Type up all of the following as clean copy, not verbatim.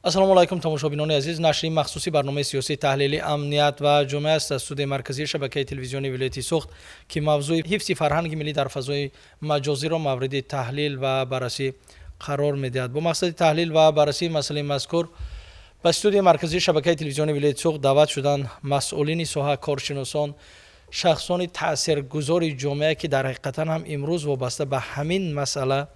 Ассалому алайкум, тамошобинони азиз. Нашри махсуси барномаи сиёсии таҳлили «Амният ва ҷомеа» аст аз студияи марказии шабакаи телевизионии вилояти Суғд, ки мавзӯи ҳифзи фарҳанги миллӣ дар фазои маҷозиро мавриди таҳлил ва баррасӣ қарор медиҳад. Бо мақсади таҳлил ва баррасии масъалаи мазкур ба студияи марказии шабакаи телевизионии вилояти Суғд даъват шуданд масъулини соҳа, коршиносон, шахсони таъсиргузори ҷомеа, ки дар ҳақиқатан ҳам имрӯз вобаста ба ҳамин масъала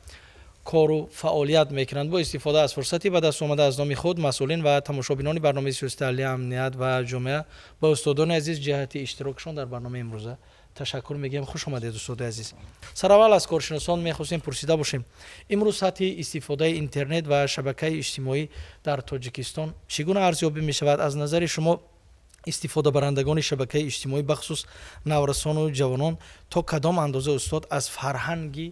кору фаъолият мекунанд. Бо истифода аз фурсати ба даст омада, аз номи худ, масъулин ва тамошобинони барномаи сиёсии таҳлили «Амният ва ҷомеа» ба устодони азиз ҷиҳати иштирокшон дар барномаи имрӯза ташаккур мегӯем. Хуш омадед, устоди азиз. Сараввал аз коршиносон мехостем пурсида бошем: имрӯз сатҳи истифодаи интернет ва шабакаи иҷтимоӣ дар Тоҷикистон чӣ гуна арзёбӣ мешавад? Аз назари шумо, истифодабарандагони шабакаи иҷтимоӣ, бахусус наврасону ҷавонон, то кадом андоза, устод, аз фарҳанги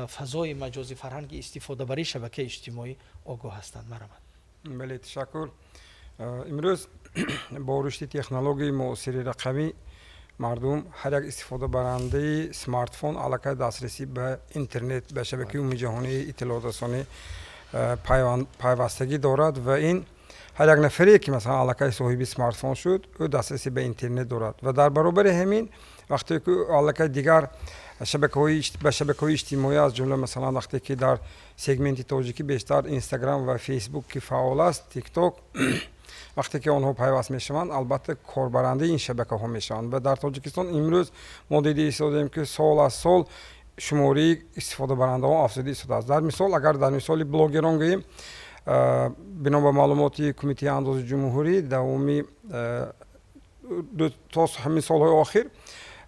фазои маҷозӣ, фарҳанги истифодабарии шабакаи иҷтимоӣ огоҳ ҳастанд? Марҳамат. Бале, ташаккур. Имрӯз бо рушди технологияи муосири рақамӣ мардум, ҳар як истифодабарандаи смартфон аллакай дастрасӣ ба интернет, ба шабакаи умумиҷаҳонии иттилоотрасонӣ пайвастагӣ дорад. Ва ин ҳар як нафаре, ки масалан аллакай соҳиби смартфон шуд, ӯ дастрасӣ ба интернет дорад. Ва дар баробари ҳамин, вақте ки аллакай дигар ба шабакаҳои иҷтимоӣ, аз ҷумла масалан вақте ки дар сегменти тоҷикӣ бештар Инстаграм ва Фейсбук ки фаъол аст, Тикток, вақте ки онҳо пайваст мешаванд, албатта, корбарандаи ин шабакаҳо мешаванд. Ва дар Тоҷикистон имрӯз мо дида истодаем, ки сол аз сол шумораи истифодабарандаҳо афзуда истодааст. Дар мисол, агар дар мисоли блогерон гӯем, бино ба маълумоти Кумитаи андози ҷумҳурӣ, давоми то ҳамин солҳои охир,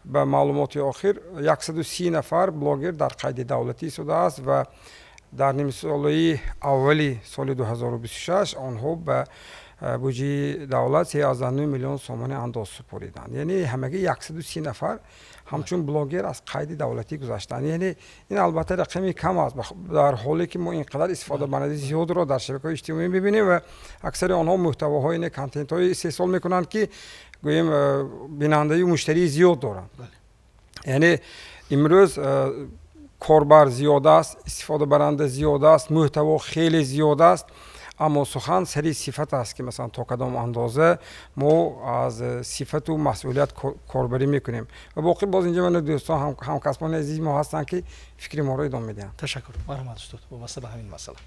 ба маълумоти охир, 130 нафар блогер дар қайди давлатӣ истодааст ва дар нимсолаи аввали соли 2026 онҳо ба буҷаи давлат 3,9 миллион сомонӣ андоз супориданд. Яъне ҳамагӣ 130 нафар ҳамчун блогер аз қайди давлатӣ гузаштанд. Яъне ин албатта рақами кам аст, дар ҳоле ки мо ин қадар истифодабарандаи зиёдро дар шабакаҳои иҷтимоӣ мебинем ва аксари онҳо мӯҳтавоҳои, контентҳое истеҳсол мекунанд, ки гӯем, бинандаю муштарии зиёд доранд. Яъне имрӯз корбар зиёд аст, истифодабаранда зиёд аст, мӯҳтаво хеле зиёд аст, аммо сухан сари сифат аст, ки масалан то кадом андоза мо аз сифату масъулият корбарӣ мекунем. Ва боқӣ боз инҷа мана дӯстон, ҳамкасбони азизи мо ҳастанд, ки фикри моро идома медиҳанд. Ташаккур. Марҳамат, устод, вобаста ба ҳамин масъала.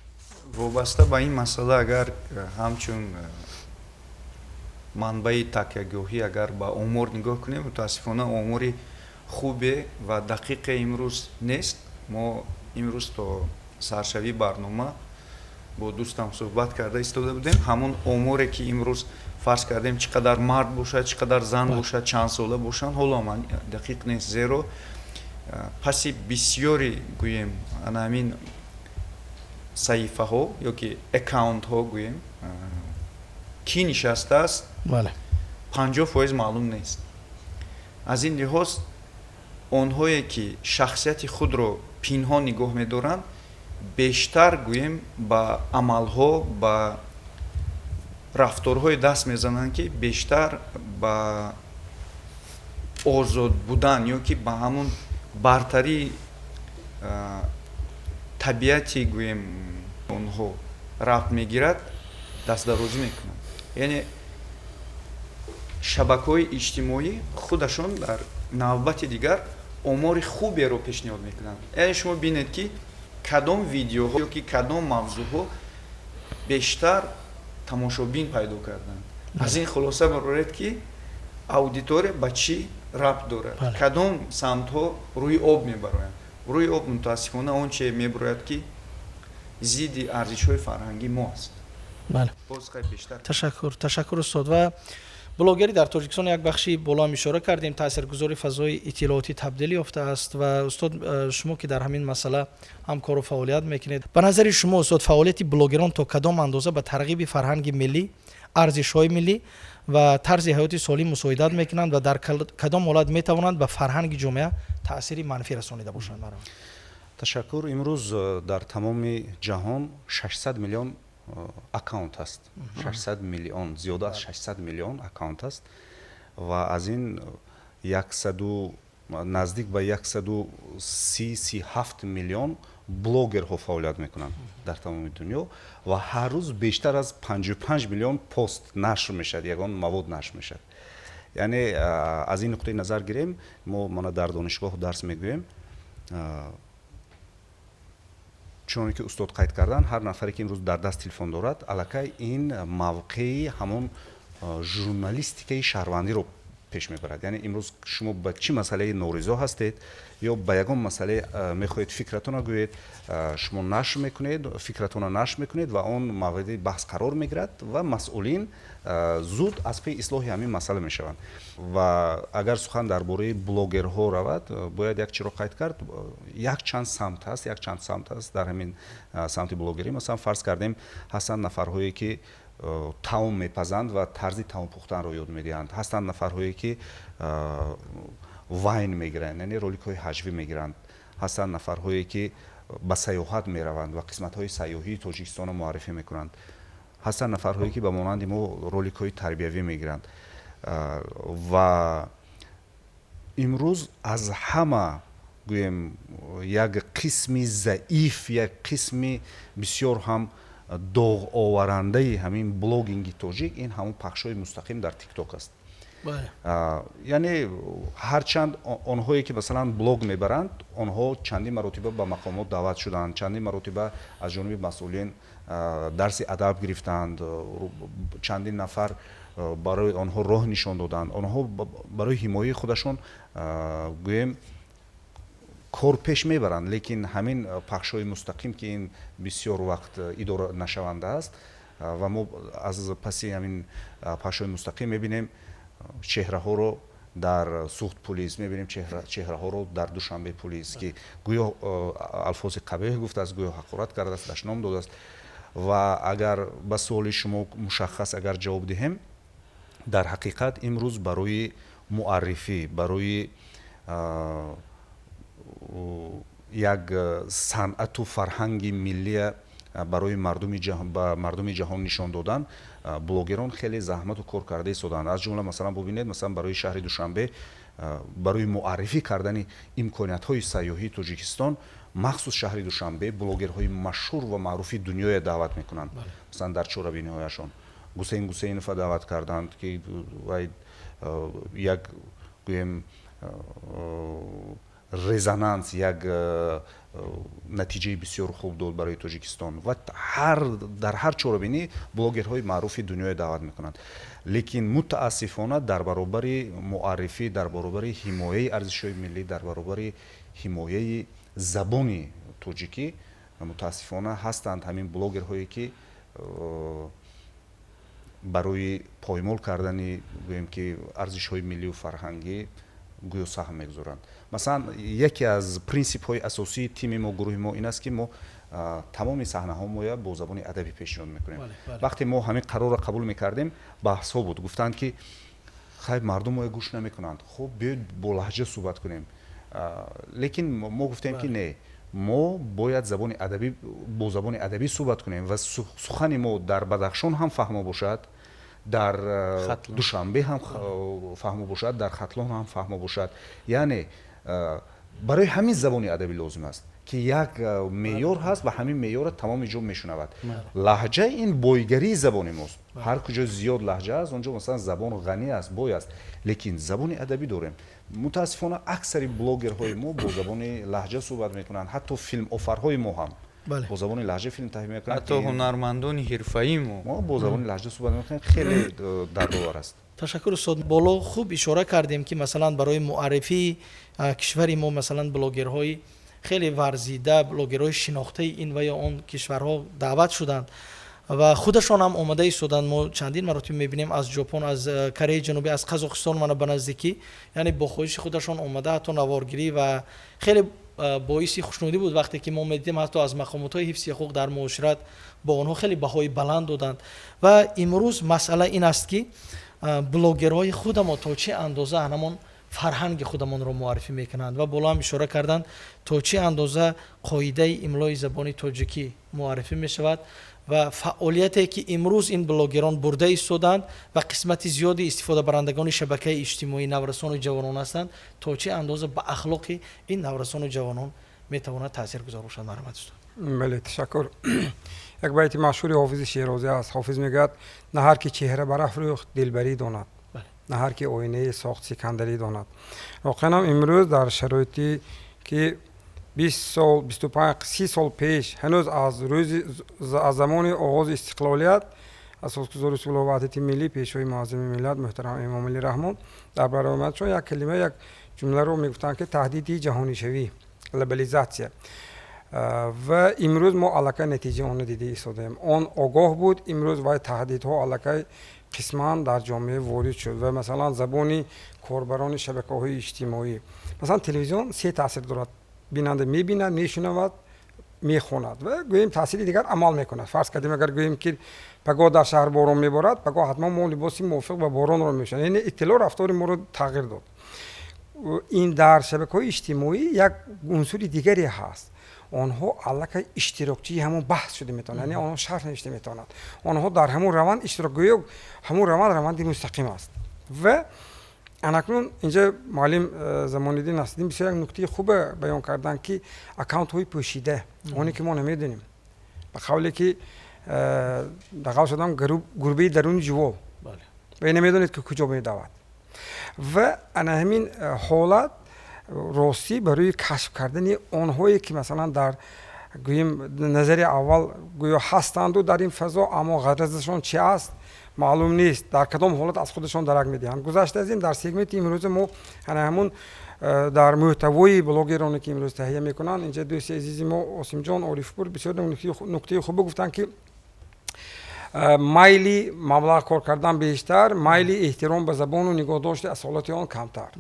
Вобаста ба ин масъала, агар ҳамчун манбаи такягоҳӣ агар ба омор нигоҳ кунем, мутаассифона, омори хубе ва дақиқе имрӯз нест. Мо имрӯз то саршавии барнома бо дӯстам суҳбат карда истода будем. Ҳамон оморе, ки имрӯз фарз кардем, чӣ қадар мард бошад, чӣ қадар зан бошад, чанд сола бошанд, ҳоло ман дақиқ нест, зеро паси бисёри, гӯем, ана ҳамин саҳифаҳо ё ки аккаунтҳо, гӯем, кӣ нишастааст, 50% маълум нест. Аз ин лиҳоз онҳое, ки шахсияти худро пинҳон нигоҳ медоранд, бештар, гӯем, ба амалҳо, ба рафторҳое даст мезананд, ки бештар ба озод будан ё ки ба ҳамун бартарии табиати, гӯем, онҳо рабт мегирад, дастдарозӣ мекунанд. Яъне шабакаҳои иҷтимоӣ худашон дар навбати дигар омори хуберо пешниҳод мекунанд. Яъне шумо бинед, ки кадом видеоҳо ё ки кадом мавзӯъҳо бештар тамошобин пайдо карданд, аз ин хулоса бароред, ки аудитория ба чӣ рабт дорад, кадом самтҳо рӯи об мебароянд. Рӯи об, мутаассифона, он че мебарояд, ки зидди арзишҳои фарҳангии мо аст. Бале, ташаккур, ташаккур, устод. Ва блогерӣ дар Тоҷикистон, як бахши болоам ишора кардем, таъсиргузори фазои иттилоотӣ табдил ёфтааст. Ва устод, шумо ки дар ҳамин масъала ҳам кору фаъолият мекунед, ба назари шумо, устод, фаъолияти блогерон то кадом андоза ба тарғиби фарҳанги миллӣ, арзишҳои миллӣ ва тарзи ҳаёти солим мусоидат мекунанд ва дар кадом ҳолат метавонанд ба фарҳанги ҷомеа таъсири манфӣ расонида бошанд? Ташаккур. Имрӯз дар тамоми ҷаҳон 600 миллион аккаунт аст, 600 миллион, зиёда аз 600 миллион аккаунт аст ва аз ин 100 Наздик ба 137 миллион блогерҳо фаъолият мекунанд дар тамоми дунё ва ҳар рӯз бештар аз 55 миллион пост нашр мешавад, ягон мавод нашр мешавад. Яъне аз ин нуқтаи назар гирем, мо мана дар донишгоҳ дарс мегӯем, чуноне ки устод қайд карданд, ҳар нафаре ки имрӯз дар даст телефон дорад, аллакай ин мавқеи ҳамон журналистикаи шаҳрвандиро пеш мебарад. Яъне имрӯз шумо ба чӣ масъалаи норизо ҳастед ё ба ягон масъалае мехоҳед фикратонро гӯед, шумо нашр мекунед, фикратонро нашр мекунед ва он мавриди баҳс қарор мегирад ва масъулин зуд аз паи ислоҳи ҳамин масъала мешаванд. Ва агар сухан дар бораи блогерҳо равад, бояд як чиро қайд кард: якчанд самт ҳаст, якчанд самт ҳаст дар ҳамин самти блогерӣ. Масалан, фарз кардем, ҳастанд нафарҳое, ки таом мепазанд ва тарзи таом пухтанро ёд медиҳанд, ҳастанд нафарҳое, ки вайн мегиранд, яъне роликҳои ҳаҷвӣ мегиранд, ҳастанд нафарҳое, ки ба сайёҳат мераванд ва қисматҳои сайёҳии Тоҷикистонро муаррифӣ мекунанд, ҳастанд нафарҳое, ки ба монанди мо роликҳои тарбиявӣ мегиранд. Ва имрӯз аз ҳама, гӯем, як қисми заиф, як қисми бисёр ҳам доғоварандаи ҳамин блогинги тоҷик ин ҳамон пахшҳои мустақим дар Тикток аст. Яъне ҳарчанд онҳое, ки масалан блог мебаранд, онҳо чандин маротиба ба мақомот даъват шуданд, чандин маротиба аз ҷониби масъулин дарси адаб гирифтанд, чандин нафар барои онҳо роҳ нишон доданд, онҳо барои ҳимояи худашон, гӯем, кор пеш мебаранд, лекин ҳамин пахшҳои мустақим, ки ин бисёр вақт идора нашаванда аст, ва мо аз паси ҳамин пахшҳои мустақим мебинем чеҳраҳоро дар Суғд пулис, мебинем чеҳраҳоро дар Душанбе пулис, ки гӯё алфози қабеҳ гуфтааст, гӯё ҳақорат кардааст, дашном додааст. Ва агар ба суоли шумо мушаххас агар ҷавоб диҳем, дар ҳақиқат имрӯз барои муаррифӣ, барои як санъату фарҳанги миллия барои мардуми ба мардуми ҷаҳон нишон додан, блогерон хеле заҳмату кор карда истоданд. Аз ҷумла, масалан, бубинед, масалан, барои шаҳри Душанбе, барои муаррифӣ кардани имкониятҳои сайёҳии Тоҷикистон, махсус шаҳри Душанбе, блогерҳои машҳур ва маъруфи дунёя даъват мекунанд. Масалан, дар чорабиниҳояшон Гусейн Гусейнова даъват карданд, ки вай як, гӯем, резонанс, як натиҷаи бисёр хуб дод барои Тоҷикистон. Ва дар ҳар чорабинӣ блогерҳои маъруфи дунёя даъват мекунанд, лекин мутаассифона дар баробари муаррифӣ, дар баробари ҳимояи арзишҳои миллӣ, дар баробари ҳимояи забони тоҷикӣ, мутаассифона ҳастанд ҳамин блогерҳое, ки барои поймол кардани, гӯем, ки арзишҳои миллию фарҳангӣ гӯё саҳм мегузоранд. Масалан, яке аз принсипҳои асосии тими мо, гурӯҳи мо ин аст, ки мо тамоми саҳнаҳо моя бо забони адабӣ пешниҳод мекунем. Вақте мо ҳамин қарорро қабул мекардем, баҳсҳо буд, гуфтанд, ки хайр, мардум моя гӯш намекунанд, хуб, биёед бо лаҳҷа суҳбат кунем. Лекин мо гуфтем, ки не, мо бояд забони адабӣ, бо забони адабӣ суҳбат кунем ва сухани мо дар Бадахшон ҳам фаҳмо бошад, дар Душанбе ҳам фаҳмо бошад, дар Хатлон ҳам фаҳмо бошад. Яъне барои ҳамин забони адабӣ лозим аст, ки як меъёр ҳаст ва ҳамин меъёрро тамоми ҷо мешунавад. Лаҳҷа ин бойгарии забони мост. Ҳар куҷо зиёд лаҳҷа аст, он ҷо, масалан, забон ғанӣ аст, бой аст, лекин забони адабӣ дорем. Мутаассифона, аксари блогерҳои мо бо забони лаҳҷа суҳбат мекунанд, ҳатто филмофарҳои мо ҳам бо забони лаҳҷа филм таҳия мекунанд. Ҳатто ҳунармандони ҳирфаӣ мо мо бо забони лаҳҷа суҳбат мекунем. Хеле дардовар аст. Ташаккур, устод. Боло хуб ишора кардем, ки масалан барои муаррифии кишвари мо, масалан, блогерҳои хеле варзида, блогерҳои шинохтаи ин ва ё он кишварҳо даъват шуданд ва худашон ҳам омода истоданд. Мо чандин маротиба мебинем, аз Ҷопон, аз Кореяи Ҷанубӣ, аз Қазоқистон, мана ба наздикӣ, яъне бо хоҳиши худашон омада, ҳатто наворгирӣ. Ва хеле боиси хушнудӣ буд, вақте ки мо медидем, ҳатто аз мақомотҳои ҳифзи ҳуқуқ дар муошират бо онҳо хеле баҳои баланд доданд. Ва имрӯз масъала ин аст, ки блогерҳои худамо то чӣ андоза ҳамон Фарҳанги худамонро муаррифӣ мекунанд ва боло ҳам ишора карданд, то чӣ андоза қоидаи имлои забони тоҷикӣ муаррифӣ мешавад ва фаъолияте, ки имрӯз ин блогерон бурда истоданд ва қисмати зиёди истифодабарандагони шабакаи иҷтимоӣ наврасону ҷавонон ҳастанд, то чӣ андоза ба ахлоқи ин наврасону ҷавонон метавонад таъсиргузор бошад. Марҳамат, устод. Бале, ташаккур. Як байти машҳури Ҳофизи Шерозӣ аст. Ҳофиз мегӯяд: «На ҳар ки чеҳра барафрӯхт, дилбарӣ донад, на ҳар ки оинае сохт, сикандарӣ донад». Воқеан ҳам имрӯз дар шароите, ки 20 сол, 25, 30 сол пеш, ҳанӯз аз рӯзи, аз замони оғози истиқлолият, асосгузори сулҳу ваҳдати миллӣ, Пешвои муаззами миллат муҳтарам Эмомалӣ Раҳмон дар баромадшон як калима, як ҷумларо мегуфтанд, ки таҳдиди ҷаҳонишавӣ, глобализация. Ва имрӯз мо аллакай натиҷаи онро дида истодаем. Он огоҳ буд. Имрӯз вай таҳдидҳо аллакай қисман дар ҷомеа ворид шуд ва масалан, забони корбарони шабакаҳои иҷтимоӣ, масалан, телевизион се таъсир дорад: бинанда мебинад, мешунавад, мехонад ва гӯем, таъсири дигар амал мекунад. Фарз кардем, агар гӯем, ки пагоҳ дар шаҳр борон меборад, пагоҳ ҳатман мо либоси мувофиқ ба боронро мепӯшем. Яъне иттилоъ рафтори моро тағйир дод. Ин дар шабакаҳои иҷтимоӣ як унсури дигаре ҳаст: онҳо аллакай иштирокчии ҳамон баҳс шуда метавонанд, яъне онҳо шарҳ навишта метавонанд, онҳо дар ҳамон раванд иштирок, гӯё ҳамон раванд раванди мустақим аст. Ва анакнун инҷа муаллим Замониддин Насриддин бисёр як нуктаи хубе баён карданд, ки аккаунтҳои пӯшида, оне ки мо намедонем, ба қавле ки дағал шудам, гурбаи даруни ҷувол ва намедонед, ки куҷо медавад. Ва ана ҳамин ҳолат ростӣ барои кашф кардани онҳое, ки масалан, дар гӯем, назари аввал гӯё ҳастанду дар ин фазо, аммо ғаразашон чи аст, маълум нест, дар кадом ҳолат аз худашон дарак медиҳанд. Гузашта аз ин, дар сегменти имрӯза мо ана ҳамун дар мӯҳтавои блогероне, ки имрӯз таҳия мекунанд, инҷа дӯсти азизи мо Осимҷон Орифпур бисёр нуктаи хубе гуфтанд, ки майли маблағ кор кардан бештар, майли эҳтиром ба забону нигоҳдошти асолати он камтар.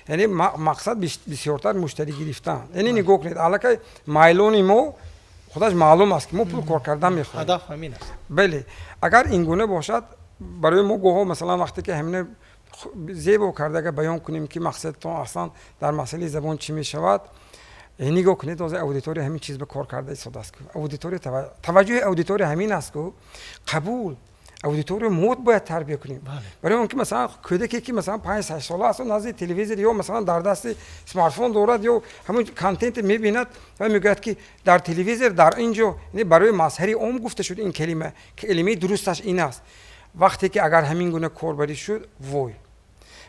Яъне мақсад бисёртар муштарӣ гирифтан. Яъне нигоҳ кунед, аллакай майлони мо худаш маълум аст, ки мо пул кор кардан мехоҳем. Ҳадаф ҳамин аст. Бале, агар ин гуна бошад, барои мо гоҳо, масалан, вақте ки ҳамина зебо карда агар баён кунем, ки мақсадтон аслан дар масъалаи забон чӣ мешавад, нигоҳ кунед, ҳозир аудитория ҳамин чиз ба кор карда истодааст ку. Аудитория, таваҷҷӯҳи аудитория ҳамин аст ку. Қабул, аудитория мо бояд тарбия кунем, барои он ки масалан, кӯдаке, ки масалан, 5-6 сола аст, назди телевизор ё масалан, дар дасти смартфон дорад ё ҳамон контенте мебинад ва мегӯяд, ки дар телевизор, дар ин ҷо барои мазҳари ом гуфта шуд, ин калима, калимаи дурусташ ин аст. Вақте ки агар ҳамин гуна корбарӣ шуд, вой!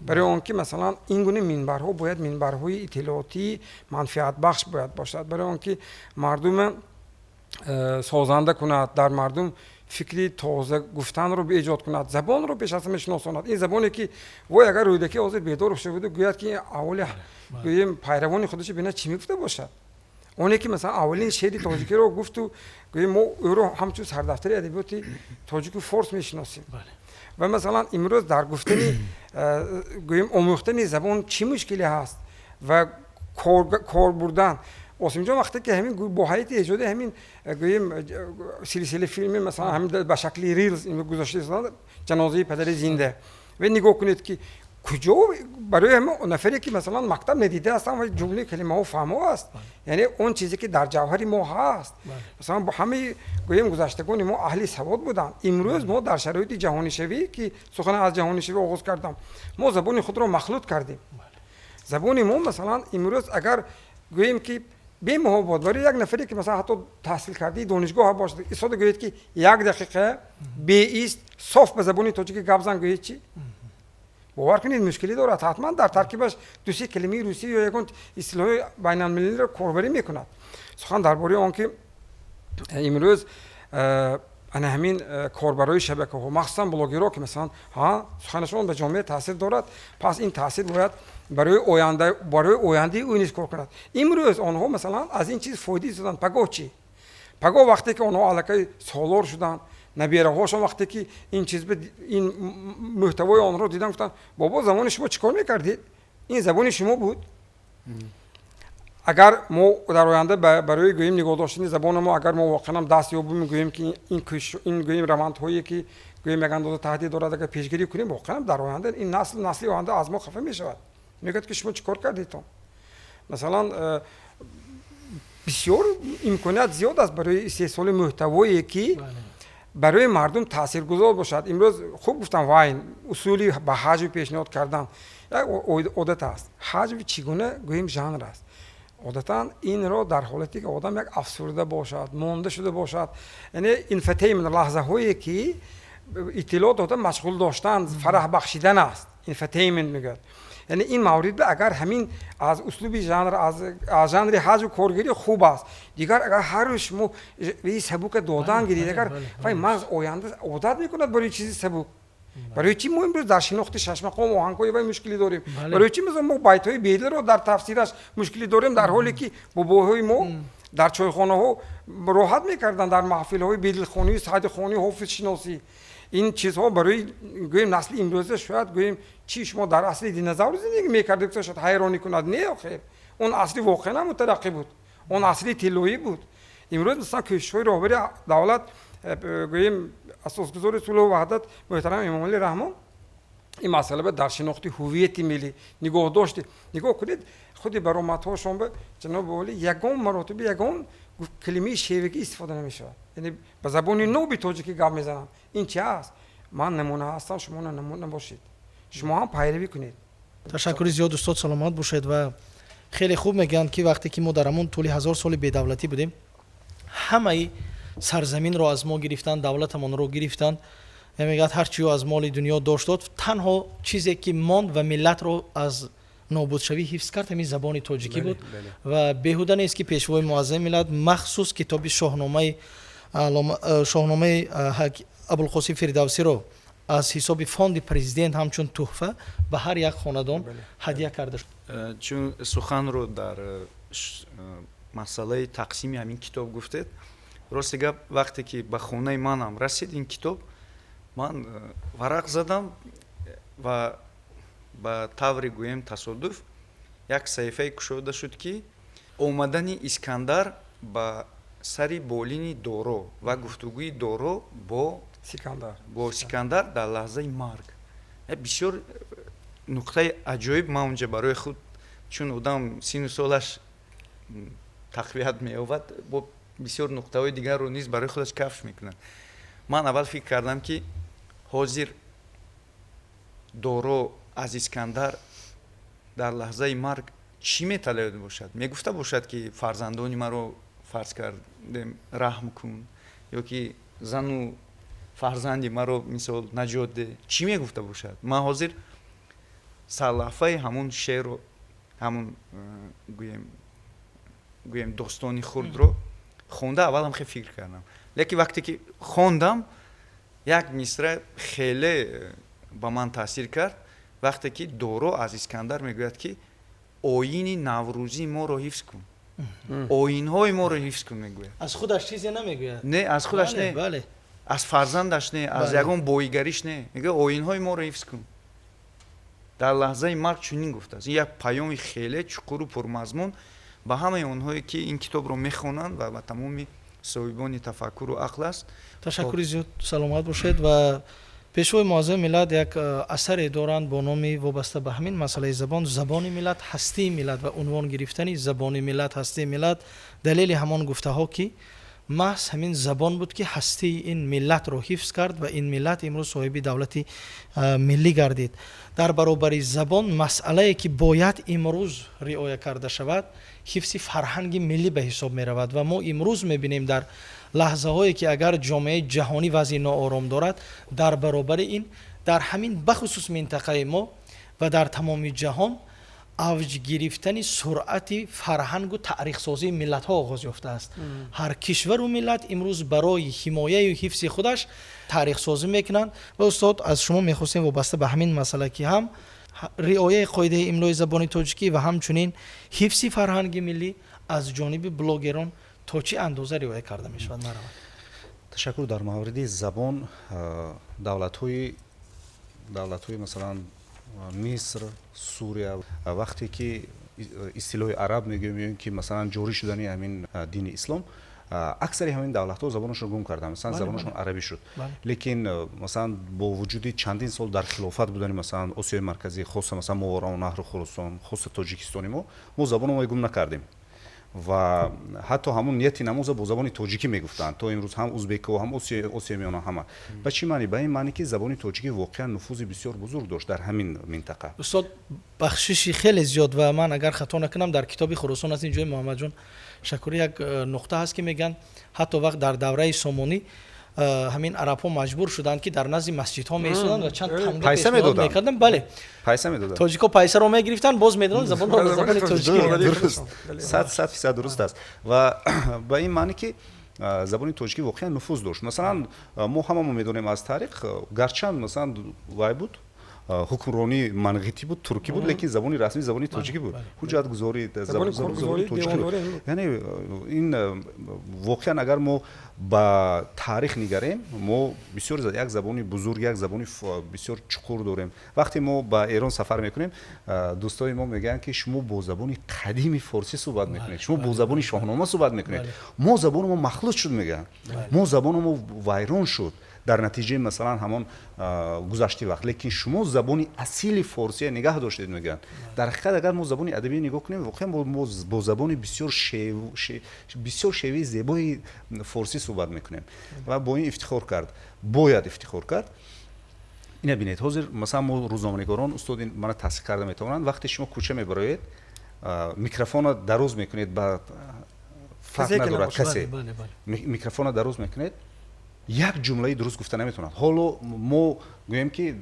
Барои он ки масалан, ин гуна минбарҳо бояд минбарҳои иттилоотии манфиатбахш бояд бошад, барои он ки мардума созанда кунад, дар мардум фикри тоза гуфтанро эҷод кунад, забонро пеш аз ҳама шиносонад. Ин забоне, ки вой, агар Рӯдакӣ ҳозир бедор шаваду гӯяд, ки аввали, гӯем, пайравони худашо бинад, чӣ мегуфта бошад? Оне ки масалан, аввалин шеъри тоҷикиро гуфту, гӯем, мо ӯро ҳамчун сардафтари адабиёти тоҷику форс мешиносем. Ва масалан, имрӯз дар гуфтани, гӯем, омӯхтани забон чӣ мушкиле ҳаст ва кор бурдан? Осимҷон вақте ки ҳамин бо ҳайати эҷоди ҳамин, гӯем, силсила филми, масалан, ҳамин ба шакли рилс гузошта, «Ҷанозаи падари зинда», ва нигоҳ кунед, ки куҷо барои ҳама нафаре, ки масалан, мактаб надида ҳастанд ва ҷумлаи калимаҳо фаҳмо аст. Яъне он чизе, ки дар ҷавҳари мо ҳаст, масалан, бо ҳамаи, гӯем, гузаштагони мо аҳли савод буданд. Имрӯз мо дар шароити ҷаҳонишавӣ, ки сухан аз ҷаҳонишавӣ оғоз кардам, мо забони худро махлут кардем. Забони мо, масалан, имрӯз агар гӯем, ки бемуҳобот, барои як нафаре, ки масалан, ҳатто таҳсилкардаи донишгоҳ бошад, истода гӯед, ки як дақиқа беист соф ба забони тоҷикӣ гап зан, гӯед чӣ? Бовар кунед, мушкилӣ дорад. Ҳатман дар таркибаш дусе калимаи русӣ ё ягон истилоҳи байналмилалиро корбарӣ мекунад. Сухан дар бораи он ки имрӯз ана ҳамин корбарои шабакаҳо, махсусан блогерҳо, ки масалан, ҳа, суханашон ба ҷомеа таъсир дорад, пас ин таъсир бояд барои оянда, барои ояндаи ӯ низ кор кунад. Имрӯз онҳо, масалан, аз ин чиз фоида истоданд. Пагоҳ чӣ? Пагоҳ вақте ки онҳо аллакай солор шуданд, набераҳошон вақте ки ин чиз, ин мӯҳтавои онҳоро дидан, гуфтанд: «Бобо, замони шумо чӣ кор мекардед? Ин забони шумо буд?» Агар мо дар оянда барои, гӯем, нигоҳ доштани забони мо, агар мо воқеан даст ёбем, гӯем, ки ин, гӯем, равандҳое, ки, гӯем, як андоза таҳдид дорад, агар пешгирӣ кунем, воқеан дар оянда ин насл, насли оянда аз мо хафа мешавад. Мегӯяд, ки шумо чӣ кор кардетон. Масалан, бисёр имконият зиёд аст барои истеҳсоли мӯҳтавое, ки барои мардум таъсиргузор бошад. Имрӯз хуб гуфтам, вайн усули ба ҳаҷв пешниҳод кардан як одат аст. Ҳаҷв чӣ гуна, гӯем, жанр аст. Одатан инро дар ҳолате ки одам як афсурда бошад, монда шуда бошад, яъне infotainment, лаҳзаҳое ки иттилоъ дода, машғул доштан, фараҳ бахшидан аст, infotainment мегӯяд. Яъне ин маврид агар ҳамин аз услуби жанр, аз жанри ҳаҷв коргирӣ хуб аст. Дигар агар ҳар рӯз шумо сабука додан гиред, агар вай мағз оянда одат мекунад барои чизи сабук. Барои чӣ мо имрӯз дар шинохти шашмақом, оҳангҳои вай мушкилӣ дорем? Барои чӣ мо байтҳои Бедилро дар тафсираш мушкилӣ дорем, дар ҳоле ки бобоҳои мо дар чойхонаҳо роҳат мекарданд, дар маҳфилҳои бедилхонию саъдихонию ҳофизшиносӣ? Ин чизҳо барои, гӯем, насли имрӯза шояд, гӯем, чӣ, шумо дар асри динозавр зиндагӣ мекардед, шояд ҳайронӣ кунад. Не, охир он асри воқеан мутараққӣ буд, он асри тиллоӣ буд. Имрӯз, масалан, кӯшишҳои роҳбари давлат, гӯем, асосгузори сулҳу ваҳдат муҳтарам Эмомалӣ Раҳмон, ин масъала дар шинохти ҳуввияти миллӣ, нигоҳдошти. Нигоҳ кунед, худи баромадҳошон ба ҷаноби олӣ ягон маротиба ягон калимаи шевагӣ истифода намешавад, яъне ба забони ноби тоҷикӣ гап мезананд. Ин чи аст? Ман намуна ҳастам, шумо намуна бошед, шумо ҳам пайравӣ кунед. Ташаккури зиёд, устод, саломат бошед. Ва хеле хуб мегӯянд, ки вақте ки мо дар ҳамон тӯли 1000 соли бедавлатӣ будем, ҳамаи сарзаминро аз мо гирифтанд, давлатамонро гирифтанд. Мегӯяд, ҳарчиё аз моли дунё дошт дод, танҳо чизе ки монд ва миллатро аз нобудшавӣ ҳифз кард, ҳамин забони тоҷикӣ буд. Ва беҳуда нест, ки пешвои муаззами миллат махсус китоби Шоҳномаи Абулқосим Фирдавсиро аз ҳисоби фонди президент ҳамчун тӯҳфа ба ҳар як хонадон ҳадя карда шуд. Чун суханро дар масъалаи тақсими ҳамин китоб гуфтед, рости гап, вақте ки ба хонаи манам расид ин китоб, ман варақ задам ва ба тавре, гӯем, тасодуф як саҳифае кушода шуд, ки омадани Искандар ба сари болини Доро ва гуфтугӯи Доро бо Сикандар. Бо Сикандар дар лаҳзаи марг. Бисёр нуқтаи аҷоиб ман унҷа барои худ, чун одам сину солаш тақвият меёбад, бо бисёр нуқтаҳои дигарро низ барои худаш кашф мекунад. Ман аввал фикр кардам, ки ҳозир Доро аз Искандар дар лаҳзаи марг чӣ металабида бошад, мегуфта бошад, ки фарзандони маро, фарз кардем, раҳм кун ё ки зану фарзанди маро, мисол, наҷот де. Чӣ мегуфта бошад? Ман ҳозир сарлаҳфаи ҳамун шеъру ҳамун гӯем, достони хурдро хонда, аввалам хел фикр кардам, лекин вақте ки хондам, як мисра хеле ба ман таъсир кард, вақте ки Доро аз Искандар мегӯяд, ки оини наврӯзии моро ҳифз кун, оинҳои моро ҳифз кун, мегӯяд. Аз худаш чизе намегӯяд. Не, аз худаш не, аз фарзандаш не, аз ягон боигариш не, мегӯяд, оинҳои моро ҳифз кун. Дар лаҳзаи марг чунин гуфтааст. Ин як паёми хеле чуқуру пурмазмун ба ҳамаи онҳое, ки ин китобро мехонанд, ва ба тамоми соҳибони тафаккуру ақл аст. Ташаккури зиёд, саломат бошед. Ва пешвои муаззами миллат як асаре доранд бо номи, вобаста ба ҳамин масъалаи забон, «Забони миллат, ҳастии миллат», ва унвон гирифтани «Забони миллат, ҳастии миллат» далели ҳамон гуфтаҳо, ки маҳз ҳамин забон буд, ки ҳастии ин миллатро ҳифз кард ва ин миллат имрӯз соҳиби давлати миллӣ гардид. Дар баробари забон масъалае, ки бояд имрӯз риоя карда шавад, ҳифзи фарҳанги миллӣ ба ҳисоб меравад. Ва мо имрӯз мебинем, дар лаҳзаҳое ки агар ҷомеаи ҷаҳонӣ вазъи ноором дорад, дар баробари ин дар ҳамин бахусус минтақаи мо ва дар тамоми ҷаҳон авҷ гирифтани суръати фарҳангу таърихсозии миллатҳо оғоз ёфтааст. Ҳар кишвару миллат имрӯз барои ҳимояю ҳифзи худаш таърихсозӣ мекунанд. Ва, устод, аз шумо мехостем, вобаста ба ҳамин масъала, ки ҳам риояи қоидаи имлои забони тоҷикӣ ва ҳамчунин ҳифзи фарҳанги миллӣ аз ҷониби блогерон то чӣ андоза риоя карда мешавад, маравад. Ташаккур. Дар мавриди забон, давлатҳои, масалан, Миср, Сурия, вақте ки истилоҳи араб мегӯем ё ин ки, масалан, ҷорӣ шудани ҳамин дини ислом. Аксари ҳамин давлатҳо забонашонро гум карданд, масалан, забонашон арабӣ шуд. Лекин, масалан, бо вуҷуди чандин сол дар хилофат будани, масалан, Осиёи Марказӣ, хоса, масалан, Мовароуннаҳру Хуросон, хоса Тоҷикистони мо забономо гум накардем ва ҳатто ҳамун нияти намоза бо забони тоҷикӣ мегуфтанд то имрӯз, ҳам узбеко, ҳам Осиёи Миёна, ҳама. Ба чӣ маънӣ? Ба ин маъне, ки забони тоҷикӣ воқеан нуфузи бисёр бузург дошт дар ҳамин минтақа. Устод, бахшиши хеле зиёд, ва ман агар хато накунам, дар китоби «Хуросон» аст, ин ҷои Муҳаммадҷон Шакурӣ як нуқта ҳаст, ки мегӯянд, ҳатто вақт дар давраи Сомонӣ ҳамин арабҳо маҷбур шуданд, ки дар назди масҷидҳо меистоданд ва чанд танга пайса пешниҳод мекарданд, бале. Пайса медоданд. Тоҷико пайсаро мегирифтанд, боз медоданд забонро ба забони тоҷикӣ. Дуруст, 100% дуруст аст. Ва ба ин маъне, ки забони тоҷикӣ воқеан нуфуз дошт. Масалан, мо ҳамамо медонем аз таърих, гарчанд, масалан, вай буд, ҳукмронӣ манғитӣ буд, туркӣ буд, лекин забони расмӣ забони тоҷикӣ буд, ҳуҷҷатгузорӣ забони тоҷикӣ буд. Яъне ин воқеан, агар мо ба таърих нигарем, мо бисёр як забони бузург, як забони бисёр чуқур дорем. Вақте мо ба Эрон сафар мекунем, дӯстои мо мегӯянд, ки шумо бо забони қадими форсӣ суҳбат мекунед, шумо бо забони Шоҳнома суҳбат мекунед, мо забони мо махлут шуд, мегӯянд, мо забони мо вайрон шуд дар натиҷаи, масалан, ҳамон гузашти вақт, лекин шумо забони асили форсия нигаҳ доштед, мегӯянд. Дар ҳақиқат, агар мо забони адабӣ нигоҳ кунем, воқеан мо бо забони бисёр шеваи зебои форсӣ суҳбат мекунем ва бо ин ифтихор кард, бояд ифтихор кард. Ина бинед, ҳозир, масалан, мо рӯзноманигорон, устод мана тасдиқ карда метавонанд, вақте шумо кӯча мебароед, микрофона дароз мекунед ба, фарқ надорад касе, микрофона дароз мекунед, як ҷумлаи дуруст гуфта наметавонад. Ҳоло мо гӯем, ки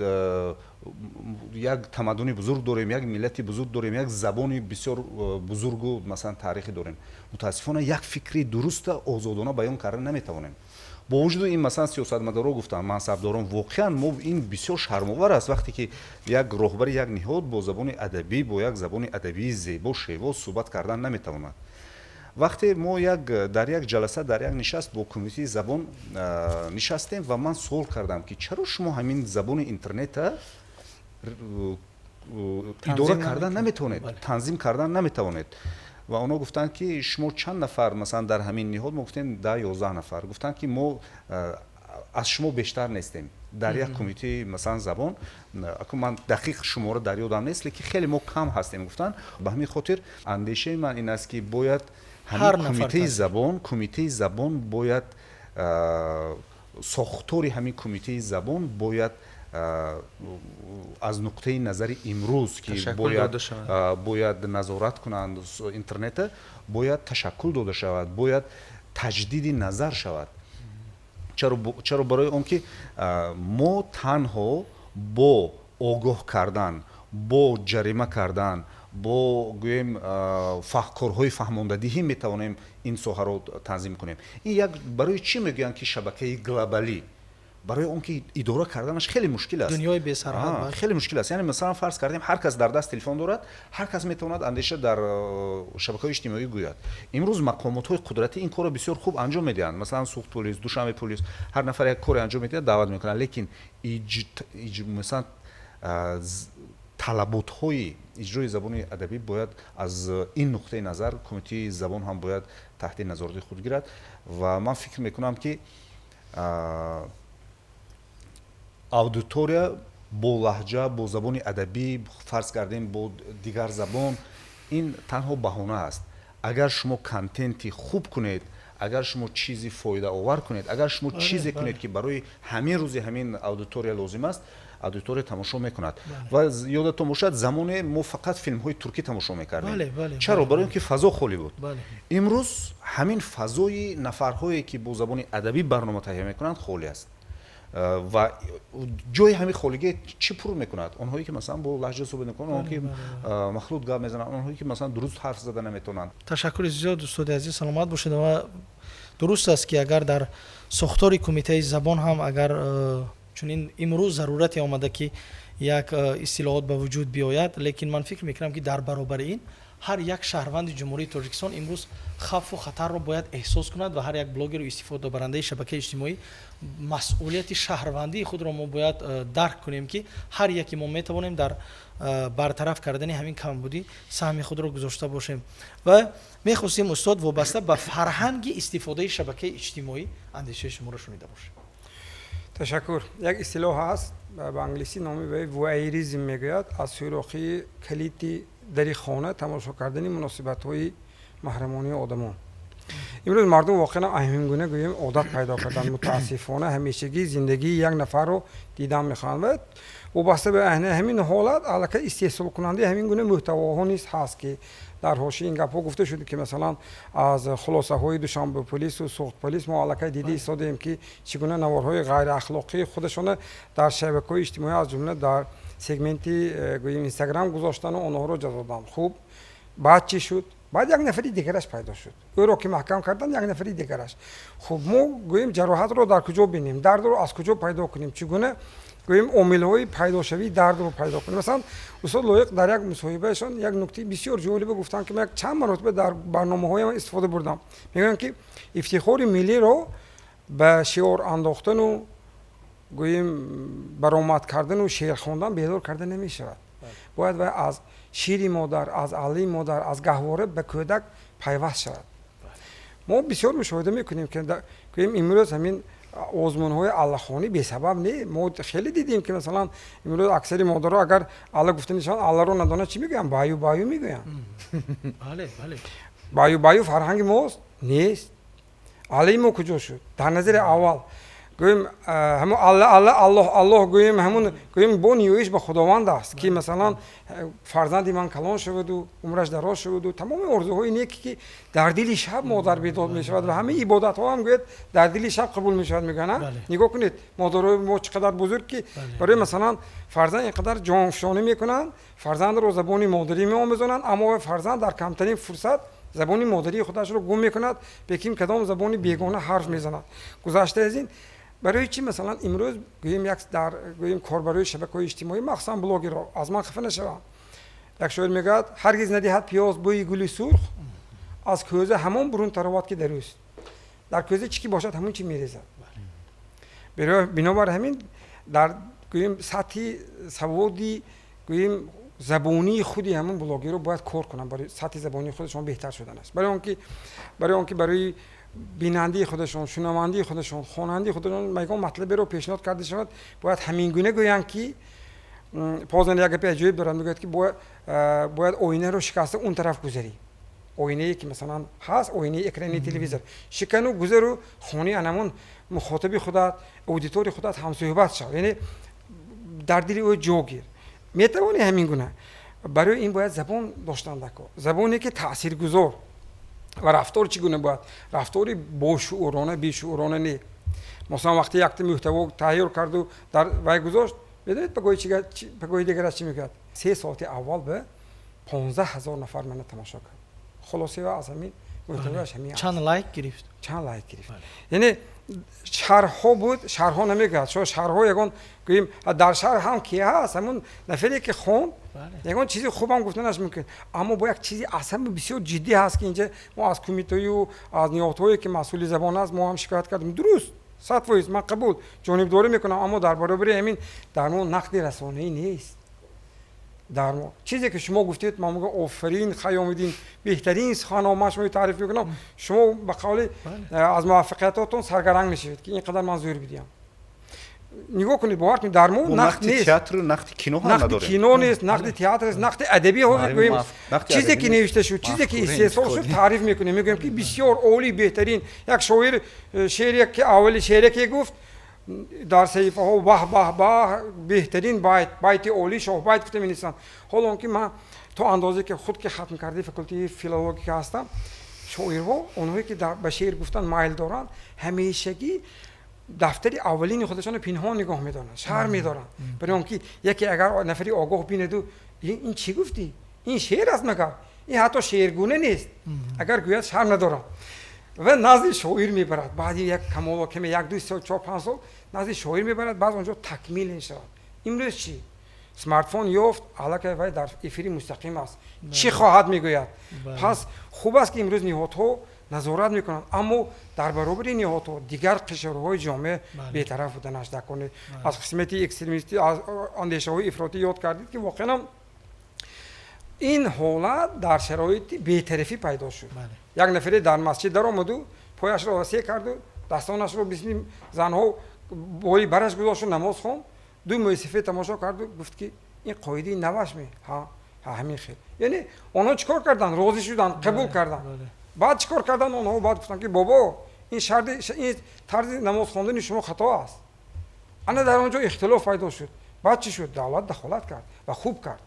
як тамаддуни бузург дорем, як миллати бузург дорем, як забони бисёр бузургу, масалан, таърихӣ дорем, мутаассифона, як фикри дуруста озодона баён карда наметавонем. Бо вуҷуди ин, масалан, сиёсатмадоро гуфтанд, мансабдорон, воқеан мо ин бисёр шармовар аст, вақте ки як роҳбари як ниҳод бо забони адабӣ, бо як забони адабии зебо, шево суҳбат кардан наметавонад. Вақте мо як дар як ҷаласа, дар як нишаст бо кумитаи забон нишастем ва ман суол кардам, ки чаро шумо ҳамин забони интернета идора кардан наметавонед, танзим кардан наметавонед? Ва онҳо гуфтанд, ки шумо чанд нафар, масалан, дар ҳамин ниҳод? Мо гуфтем, 10-11 нафар. Гуфтанд, ки мо аз шумо бештар нестем дар як кумитаи, масалан, забон. Ман дақиқ шумора дар ёдам нест, лекин хеле мо кам ҳастем, гуфтанд. Ба ҳамин хотир андешаи ман ин аст, ки бояд ҳамин кумитаи забон бояд, сохтори ҳамин кумитаи забон бояд аз нуқтаи назари имрӯз, ки бояд назорат кунанд интернета, бояд ташаккул дода шавад, бояд таҷдиди назар шавад. Чаро? Барои он ки мо танҳо бо огоҳ кардан, бо ҷарима кардан, бо, гӯем, корҳои фаҳмондадиҳӣ метавонем ин соҳаро танзим кунем. Ин як барои чӣ мегӯянд, ки шабакаи глобалӣ? Барои он ки идора карданаш хеле мушкил аст. Дунёи бесарҳад. Хеле мушкил аст. Яъне, масалан, фарз кардем, ҳар кас дар даст телефон дорад, ҳар кас метавонад андеша дар шабакаҳои иҷтимоӣ гӯяд. Имрӯз мақомотҳои қудратӣ ин корро бисёр хуб анҷом медиҳанд, масалан, Суғд полис, Душанбе полис, ҳар нафар як коре анҷом медиҳад, даъват мекунанд, лекин масалан, талаботҳои иҷрои забони адабӣ бояд аз ин нуқтаи назар кумитаи забон ҳам бояд таҳти назорати худ гирад. Ва ман фикр мекунам, ки аудитория бо лаҳҷа, бо забони адабӣ, фарз кардем, бо дигар забон, ин танҳо баҳона аст. Агар шумо контенти хуб кунед, агар шумо чизи фоидаовар кунед, агар шумо чизе кунед, ки барои ҳамин рӯзи ҳамин аудитория лозим аст, аудитория тамошо мекунад. Ва ёдатон бошад, замоне мо фақат филмҳои туркӣ тамошо мекардем. Чаро? Барои он ки фазо холӣ буд. Имрӯз ҳамин фазои нафарҳое, ки бо забони адабӣ барнома таҳия мекунанд, холӣ аст. Ва ҷои ҳамин холигие чӣ пур мекунад? Онҳое ки, масалан, бо лаҳҷа суҳбат мекунанд, онҳое ки махлут гап мезананд, онҳое ки, масалан, дуруст ҳарф зада наметавонанд. Ташаккури зиёд, устоди азиз, саломат бошед. Ва дуруст аст, ки агар дар сохтори кумитаи забон ҳам агар чунин имрӯз зарурате омада, ки як истилоҳот ба вуҷуд биёяд, лекин ман фикр мекунам, ки дар баробари ин Ҳар як шаҳрванди Ҷумҳурии Тоҷикистон имрӯз хавфу хатарро бояд эҳсос кунад ва ҳар як блогеру истифодабарандаи шабакаи иҷтимоӣ масъулияти шаҳрвандии худро мо бояд дарк кунем, ки ҳар яке мо метавонем дар бартараф кардани ҳамин камбудӣ саҳми худро гузошта бошем. Ва мехостем, устод, вобаста ба фарҳанги истифодаи шабакаи иҷтимоӣ андешаи шуморо шунида бошем. Ташаккур. Як истилоҳ ҳаст ба англисӣ, номи вай вуайеризм мегӯяд, аз сӯрохии калити дари хона тамошо кардани муносибатҳои маҳрамонии одамон. Имрӯз мардум воқеан ҳамин гуна, гӯем, одат пайдо карданд. Мутаассифона, ҳамешагӣ зиндагии як нафарро дидан мехоҳанд ва вобаста ба ҳамин ҳолат аллакай истеҳсолкунандаи ҳамин гуна мӯҳтавоҳо низ ҳаст, ки дар ҳошияи ин гапҳо гуфта шуд, ки масалан аз хулосаҳои Душанбе полису Суғд полис мо аллакай дида истодаем, ки чӣ гуна наворҳои ғайриахлоқии худашона дар шабакаҳои иҷтимоӣ, аз ҷумла дар сегменти гӯем Инстаграм, гузоштану онҳоро ҷазо доданд. Хуб, баъд чӣ шуд? Баъд як нафари дигараш пайдо шуд. Ӯро ки маҳкам карданд, як нафари дигараш. Хуб, мо, гӯем, ҷароҳатро дар куҷо бинем, дардро аз куҷо пайдо кунем, чӣ гуна, гӯем, омилҳои пайдошавии дардро пайдо кунем? Масалан, устод Лоиқ дар як мусоҳибаашон як нуктаи бисёр ҷолибе гуфтанд, ки ман як чанд маротиба дар барномаҳоям истифода бурдам. Мегӯянд, ки ифтихори миллиро ба шиор андохтану, гӯем, баромад кардану шеър хондан бедор карда намешавад. Бояд вай аз шири модар, аз аллаи модар, аз гаҳвора ба кӯдак пайваст шавад. Мо бисёр мушоҳида мекунем, ки гӯем, имрӯз ҳамин озмунҳои аллахонӣ бесабаб не. Мо хеле дидем, ки масалан имрӯз аксари модаро агар алла гуфта нишонанд, алларо надонад, чӣ мегӯянд? Баю, баю мегӯянд. бале бале Баю, баю фарҳанги мост? Нест. Аллаи мо куҷо шуд? Дар назари аввал, гӯем, ҳамун алла, алла, аллоҳ, аллоҳ, гӯем, ҳамун, гӯем, бо ниёиш ба Худованд аст, ки масалан фарзанди ман калон шаваду умраш дароз шаваду тамоми орзуҳои неке, ки дар дили шаб модар бедод мешавад ва ҳамаи ибодатҳо ҳам, гӯяд, дар дили шаб қабул мешавад, мегӯянд. Нигоҳ кунед, модарои мо чӣ қадар бузург, ки барои масалан фарзанд ин қадар ҷонфишонӣ мекунанд, фарзандро забони модарӣ меомӯзонанд, аммо фарзанд дар камтарин фурсат забони модарии худашро гум мекунад, беким кадом забони бегона ҳарф мезанад. Гузашта аз ин, барои чӣ масалан имрӯз, гӯем, як дар, гӯем, корбарои шабакаҳои иҷтимоӣ, махсусан блогерро, аз ман хафа нашаванд, як шоир мегӯяд: «Ҳаргиз надиҳад пиёз бӯи гули сурх, аз кӯза ҳамон бурун таровад, ки дар ӯст». Дар кӯза чӣ ки бошад, ҳамон чи мерезад. Бинобар ҳамин, дар, гӯем, сатҳи саводи, гӯем, забонии худи ҳамон блогерро бояд кор кунанд, барои сатҳи забонии худашон беҳтар шудан аст, барои он ки барои бинандаи худашон, шунавандаи худашон, хонандаи худашон ягон матлаберо пешниҳод карда шавад, бояд ҳамин гуна гӯянд, ки Познер як гапи аҷоиб дорад, мегӯяд, ки бояд оинаро шикаста он тараф гузарӣ. Оинае ки масалан ҳаст, оинаи экрани телевизор, шикану гузару хони анамон мухотаби худат, аудитории худат ҳамсӯҳбат шав, яъне дар дили ӯ ҷо гир. Метавонӣ ҳамин гуна. Барои ин бояд забон доштан даркор, забоне ки таъсиргузор. Ва рафтор чӣ гуна бояд? Рафтори бошуурона, бешуурона не. Масалан, вақте якта мӯҳтаво тайёр карду дар вай гузошт, медонед, пагоҳи дигараш чӣ мегӯяд? 3 соати аввал ба 15 000 нафар мана тамошо кард. Хулосаи аз ҳамин мӯҳтавояш ҳамин. Чанд лайк гирифт. Чанд лайк гирифт. Яъне шарҳҳо буд, шарҳҳо намегӯяд. Шо шарҳҳо ягон, гӯем, дар шарҳ ҳам ки ҳаст, ҳамун нафаре ки хонд, ягон чизи хубам гуфтанаш мумкин. Аммо бо як чизи аз ҳама бисёр ҷиддӣ ҳаст, ки инҷа мо аз кумитаю аз ниҳодҳое, ки масъули забон аст, мо ҳам шикоят кардем. Дуруст, 100% ман қабул, ҷонибдорӣ мекунам, аммо дар баробари ҳамин дар мо нақди расонаӣ нест. Дар мо чизе ки шумо гуфтед, ман мегӯям: офарин, Хаёмиддин, беҳтарин суханҳо. Ман шуморо таъриф мекунам, шумо ба қавли аз муваффақиятотон саргаранг мешавед, ки ин қадар ман зӯр бидиҳам. Нигоҳ кунед, бовар кунед, дар мо нақд нест. Театру нақди кино ҳам нақди надорем. Кино нест, нақди театр нест, нақди адабӣ. Ҳозир, гӯем, чизе ки навишта шуд, чизе ки истеҳсол шуд, таъриф мекунем, мегӯем, ки бисёр олӣ, беҳтарин. Як шоир шеъре ки аввали шеъре ки гуфт, дар саҳифаҳо баҳ баҳ баҳ, беҳтарин байт, байти олӣ, шоҳбайт гуфта менависанд. Ҳоло он ки ман то андозе ки худ ки хатм кардаи факултети филологика ҳастам, шоирҳо, онҳое ки ба шеър гуфтан майл доранд, ҳамешагӣ дафтари аввалини худашонро пинҳон нигоҳ медоранд, шарм медоранд, барои он ки яке агар нафари огоҳ бинаду: «Ин чӣ гуфтӣ? Ин шеър аст магар? Ин ҳатто шеъргуна нест», агар гӯяд, шарм надорад ва назди шоир мебарад. Баъди як камоло каме, як, ду, се, чор, панҷ сол назди шоир мебарад, баъз онҷо такмил мешавад. Имрӯз чӣ? Смартфон ёфт, аллакай вай дар эфири мустақим аст, чӣ хоҳад мегӯяд. Пас хуб аст, ки имрӯз ниҳодҳо назорат мекунанд, аммо дар баробари ниҳодҳо дигар қишрҳои ҷомеа бетараф буданаш даркор. Аз қисмати экстремистӣ, аз андешаҳои ифротӣ ёд кардед, ки воқеан ин ҳолат дар шароити бетарафӣ пайдо шуд. Як нафаре дар масҷид даромаду пояшро васеъ карду дастонашро бисми занҳо бои бараш гузошту намоз хонд. Ду мӯйсафед тамошо карду гуфт, ки ин қоидаи наваш ме ҳа ҳамин хел. Яъне онҳо чӣ кор карданд? Розӣ шуданд, қабул карданд. Баъд чӣ кор карданд онҳо? Баъд гуфтанд, ки бобо, ин шарти ин тарзи намоз хондани шумо хато аст. Ана дар он ҷо ихтилоф пайдо шуд. Баъд чӣ шуд? Давлат дахолат кард ва хуб кард,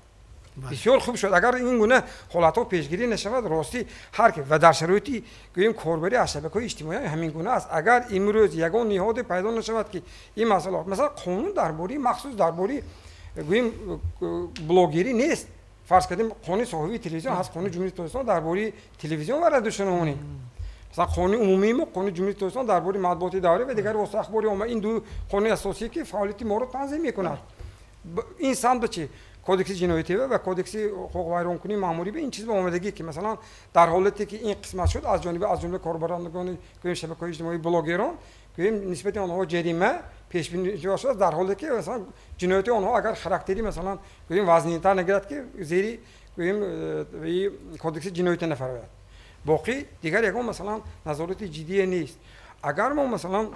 бисёр хуб шуд. Агар ин гуна ҳолатҳо пешгирӣ нашавад, ростӣ ҳар ки ва дар шароити, гӯем, корбарӣ аз шабакаҳои иҷтимоӣ ҳамин гуна аст. Агар имрӯз ягон ниҳоде пайдо нашавад, ки ин масъала, масалан, қонун дар бораи, махсус дар бораи, гӯем, блогерӣ нест. Фарз кардем, қонуни соҳавии телевизион ҳаст, Қонуни Ҷумҳурии Тоҷикистон дар бораи телевизион ва радиошунавонӣ, масалан, қонуни умумии мо, Қонуни Ҷумҳурии Тоҷикистон дар бораи матбуоти даврӣ ва дигар воситаи ахбори омма. Ин ду қонуни асосие, ки фаъолияти моро танзим мекунад. Ин самта чи Кодекси ҷиноятӣ ва Кодекси ҳуқуқвайронкунии маъмурӣ ин чиз ба омадагӣ, ки масалан, дар ҳолате ки ин қисмат шуд, аз ҷониби, аз ҷумла корбарандагони, гӯем, шабакаҳои иҷтимоӣ, блогерон, гӯем, нисбати онҳо ҷарима пешбинӣ шудааст, дар ҳоле ки, масалан, ҷинояти онҳо агар характери, масалан, гӯем, вазнинтар нагирад, ки зери, гӯем, Кодекси ҷиноятӣ нафарояд. Боқӣ дигар ягон, масалан, назорати ҷиддие нест. Агар мо, масалан,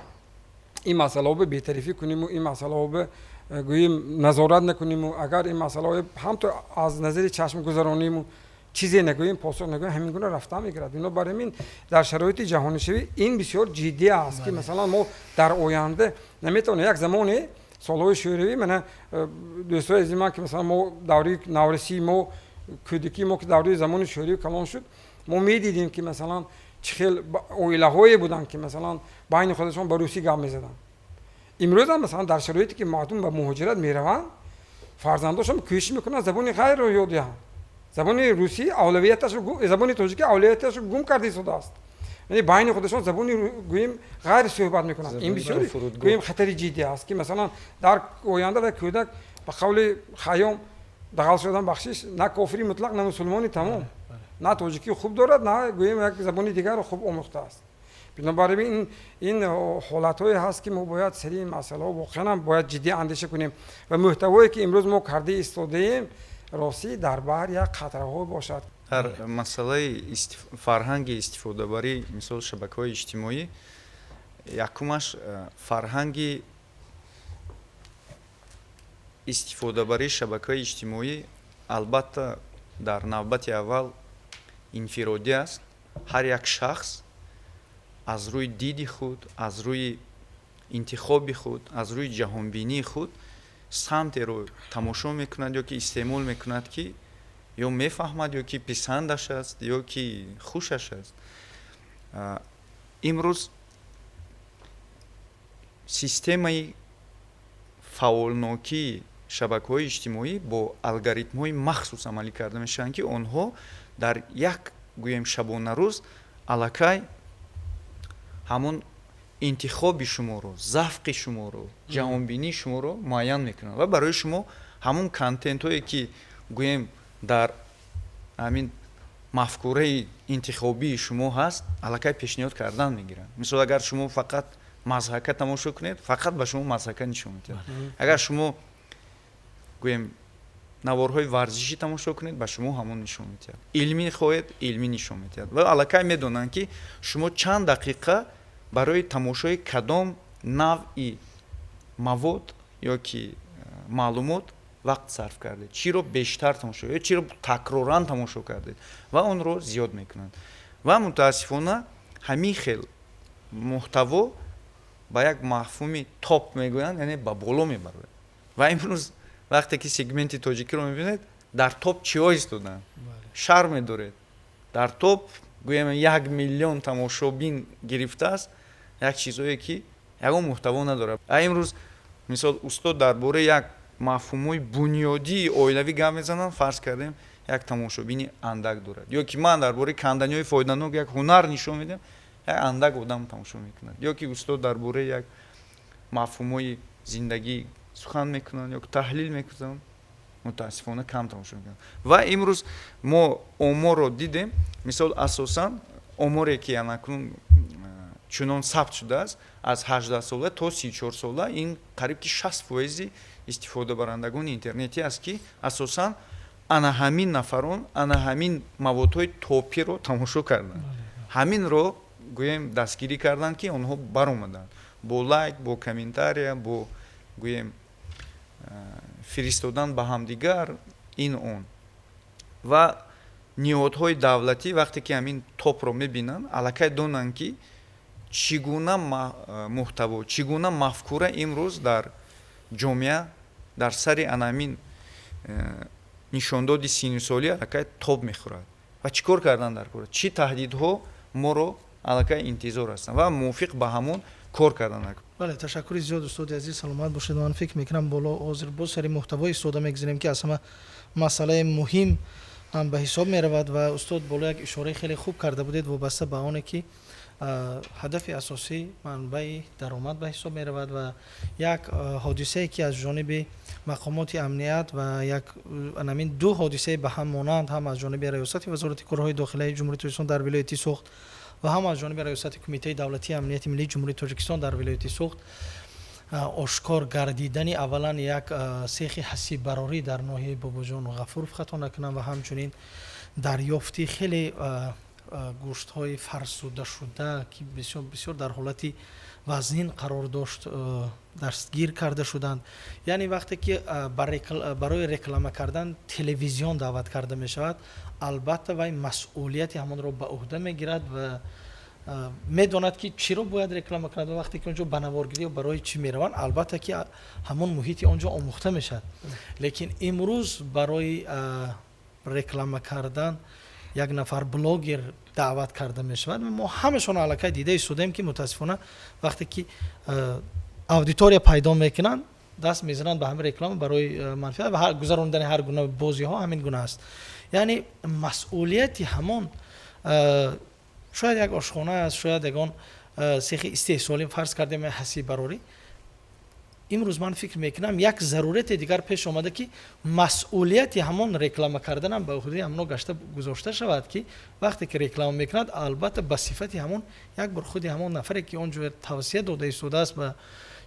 ин масъалаҳо бетарафӣ куниму ин масъалаҳо, гӯем, назорат накуниму агар ин масъалаҳои ҳамто аз назари чашм гузарониму чизе нагӯем, посух нагӯем, ҳамин гуна рафта мегирад. Бинобар ҳамин дар шароити ҷаҳонишавӣ ин бисёр ҷиддӣ аст, ки, масалан, мо дар оянда наметавонем. Як замоне, солҳои шӯравӣ, мана, дӯстои азизи ман, ки, масалан, мо давраи наврасии мо, кӯдакии мо, ки давраи замони шӯравӣ калон шуд, мо медидем, ки, масалан, чӣ хел оилаҳое буданд, ки, масалан, байни худашон ба русӣ гап мезаданд. Имрӯзам, масалан, дар шароите ки мардум ба муҳоҷират мераванд, фарзандошон кӯшиш мекунанд забони ғайрро ёд диҳанд. Забони русӣ авлавияташро, забони тоҷикӣ авлавияташро гум карда истодааст. Яъне байни худашон забони, гӯем, ғайр суҳбат мекунанд. Ин бисёр, гӯем, хатари ҷиддӣ аст, ки, масалан, дар оянда ва кӯдак, ба қавли Хайём, дағал шудан, бахшиш, на кофири мутлақ, на мусулмони тамом, на тоҷикӣ хуб дорад, на, гӯем, як забони дигарро хуб омӯхтааст. Бинобар ин ин ҳолатҳое ҳаст, ки мо бояд сари ин масъалаҳо воқеан бояд ҷиддӣ андеша кунем ва мӯҳтавое, ки имрӯз мо карда истодаем, ростӣ дар баҳр як қатраҳо бошад. Дар масъалаи фарҳанги истифодабарӣ, мисол, шабакаҳои иҷтимоӣ, якумаш, фарҳанги истифодабарии шабакаҳои иҷтимоӣ албатта дар навбати аввал инфиродӣ аст. Ҳар як шахс аз рӯи диди худ, аз рӯи интихоби худ, аз рӯи ҷаҳонбинии худ самтеро тамошо мекунад ё ки истеъмол мекунад, ки ё мефаҳмад, ё ки писандаш аст, ё ки хушаш аст. Имрӯз системаи фаъолнокии шабакаҳои иҷтимоӣ бо алгоритмҳои махсус амалӣ карда мешаванд, ки онҳо дар як, гӯем, шабонарӯз аллакай ҳамон интихоби шуморо, завқи шуморо, ҷаҳонбинии шуморо муайян мекунанд ва барои шумо ҳамон контентҳое, ки, гӯем, дар ҳамин мафкураи интихобии шумо ҳаст, аллакай пешниҳод кардан мегиранд. Мисол, агар шумо фақат мазҳака тамошо кунед, фақат ба шумо мазҳака нишон медиҳад. Агар шумо, гӯем, наворҳои варзишӣ тамошо кунед, ба шумо ҳамон нишон медиҳад. Илмӣ хоҳед, илмӣ нишон медиҳад. Ва аллакай медонанд, ки шумо чанд дақиқа барои тамошои кадом навъи мавод ё ки маълумот вақт сарф кардед, чиро бештар тамошо ё чиро такроран тамошо кардед, ва онро зиёд мекунанд. Ва мутаассифона ҳамин хел муҳтаво ба як мафҳуми топ мегӯянд, яъне ба боло мебарояд. Ва имрӯз вақте ки сегменти тоҷикиро мебинед, дар топ чиҳо истоданд, шарм медоред. Дар топ, гӯем, 1 миллион тамошобин гирифтааст як чизое, ки ягон муҳтаво надорад. А имрӯз, мисол, устод дар бораи як мафҳумҳои бунёдии оилавӣ гап мезананд, фарз кардем, як тамошобини андак дорад. Ё ки ман дар бораи канданиҳои фоиданок як ҳунар нишон медиҳам, як андак одам тамошо мекунад. Ё ки устод дар бораи як мафҳумҳои зиндагӣ сухан мекунанд ё таҳлил мекунанд. Мутаассифона, кам тамошо мекунанд. Ва имрӯз мо оморро дидем. Мисол, асосан оморе, ки анакнун чунон сабт шудааст, аз 18-сола то 34-сола, ин қариб ки 60 фоизи истифодабарандагони интернетӣ аст, ки асосан ана ҳамин нафарон ана ҳамин маводҳои топиро тамошо карданд, ҳаминро, гӯем, дастгирӣ карданд, ки онҳо баромаданд бо лайк, бо комментария, бо, гӯем, фиристодан ба ҳамдигар ин он. Ва ниҳодҳои давлатӣ, вақте ки ҳамин топро мебинанд, аллакай донанд, ки чӣ гуна муҳтаво, чӣ гуна мафкура имрӯз дар ҷомеа дар сари анамин нишондоди синнусолӣ аллакай тоб мехӯрад ва чӣ кор кардан дар кор, чӣ таҳдидҳо моро аллакай интизор ҳастанд ва мувофиқ ба ҳамон кор кардан дар кор. Бале, ташаккури зиёд, устоди азиз, саломат бошед. Ман фикр мекунам, боло ҳозир боз сари муҳтаво истода мегузарем, ки аз ҳама масъалаи муҳим ҳам ба ҳисоб меравад. Ва, устод, боло як ишораи хеле хуб карда будед вобаста ба оне, ки ҳадафи асосӣ манбаи даромад ба ҳисоб меравад. Ва як ҳодисае, ки аз ҷониби мақомоти амният ва як анамин ду ҳодисаи ба ҳам монанд, ҳам аз ҷониби Раёсати Вазорати корҳои дохилаи Ҷумҳурии Тоҷикистон дар вилояти Суғд ва ҳам аз ҷониби Раёсати Кумитаи давлатии амнияти миллии Ҷумҳурии Тоҷикистон дар вилояти Суғд, ошкор гардидани аввалан як сехи ҳасиббарорӣ дар ноҳияи Бобоҷон Ғафуров, хато накунам, ва ҳамчунин дарёфти хеле гӯштҳои фарсудашуда, ки бисёр бисёр дар ҳолати вазнин қарор дошт, дастгир карда шуданд. Яъне вақте ки барои реклама кардан телевизион даъват карда мешавад, албатта, вай масъулияти ҳамонро ба ӯҳда мегирад ва медонад, ки чиро бояд реклама кунад. Ва вақте ки онҷо ба наворгирӣ барои чӣ мераванд, албатта, ки ҳамон муҳити он ҷо омӯхта мешавад. Лекин имрӯз барои реклама кардан як нафар блогер даъват карда мешавад. Мо ҳамашон аллакай дида истодаем, ки мутаассифона, вақте ки аудитория пайдо мекунанд, даст мезананд ба ҳамин реклама барои манфиат ва гузарондани ҳар гуна бозиҳо. Ҳамин гуна аст. Яъне масъулияти ҳамон, шояд як ошхона аст, шояд ягон сехи истеҳсолӣ, фарз кардем, ҳасиббарорӣ, имрӯз ман фикр мекунам, як зарурияте дигар пеш омада, ки масъулияти ҳамон реклама карданам ба ӯҳдаи ҳамоно гашта гузошта шавад, ки вақте ки реклама мекунад, албатта, ба сифати ҳамон як бор худи ҳамон нафаре, ки он ҷо тавсия дода истодааст ба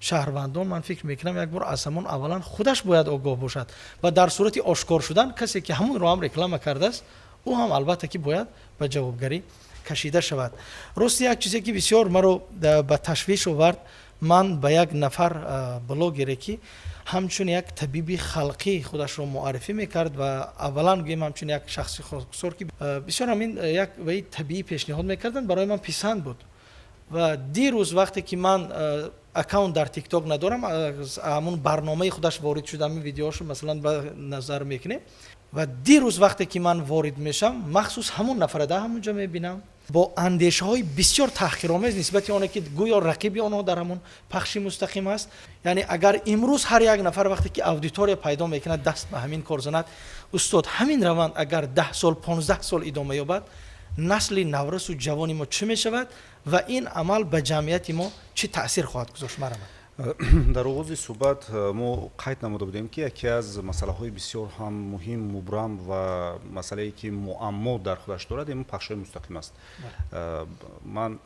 шаҳрвандон, ман фикр мекунам, як бор аз ҳамон аввалан худаш бояд огоҳ бошад. Ва дар сурати ошкор шудан, касе ки ҳамонро ҳам реклама кардааст, ӯ ҳам, албатта, ки бояд ба ҷавобгарӣ кашида шавад. Рости, як чизе, ки бисёр маро ба ташвиш овард, ман ба як нафар блогере, ки ҳамчун як табиби халқӣ худашро муаррифӣ мекард ва аввалан, гӯем, ҳамчун як шахси хоксор, ки бисёр ҳамин як ваи табиӣ пешниҳод мекарданд, барои ман писанд буд. Ва дирӯз, вақте ки ман аккаунт дар ТикТок надорам, ҳамун барномаи худаш ворид шудам, ин видеоашо, масалан, ба назар мекунем. Ва дирӯз, вақте ки ман ворид мешавам, махсус ҳамун нафара дар ҳамун ҷо мебинам бо андешаҳои бисёр таҳқиромез нисбати оне, ки гӯё рақиби онҳо дар ҳамун пахши мустақим аст. Яъне агар имрӯз ҳар як нафар, вақте ки аудитория пайдо мекунад, даст ба ҳамин кор занад, устод, ҳамин раванд агар 10 сол, 15 сол идома ёбад, насли наврасу ҷавони мо чӣ мешавад ва ин амал ба ҷамъияти мо чӣ таъсир хоҳад гузошт? Марамад. Дар оғози суҳбат мо қайд намуда будем, ки яке аз масъалаҳои бисёр ҳам муҳим, мубрам ва масъалае, ки муаммо дар худаш дорад, ин пахшҳои мустақим аст. Ман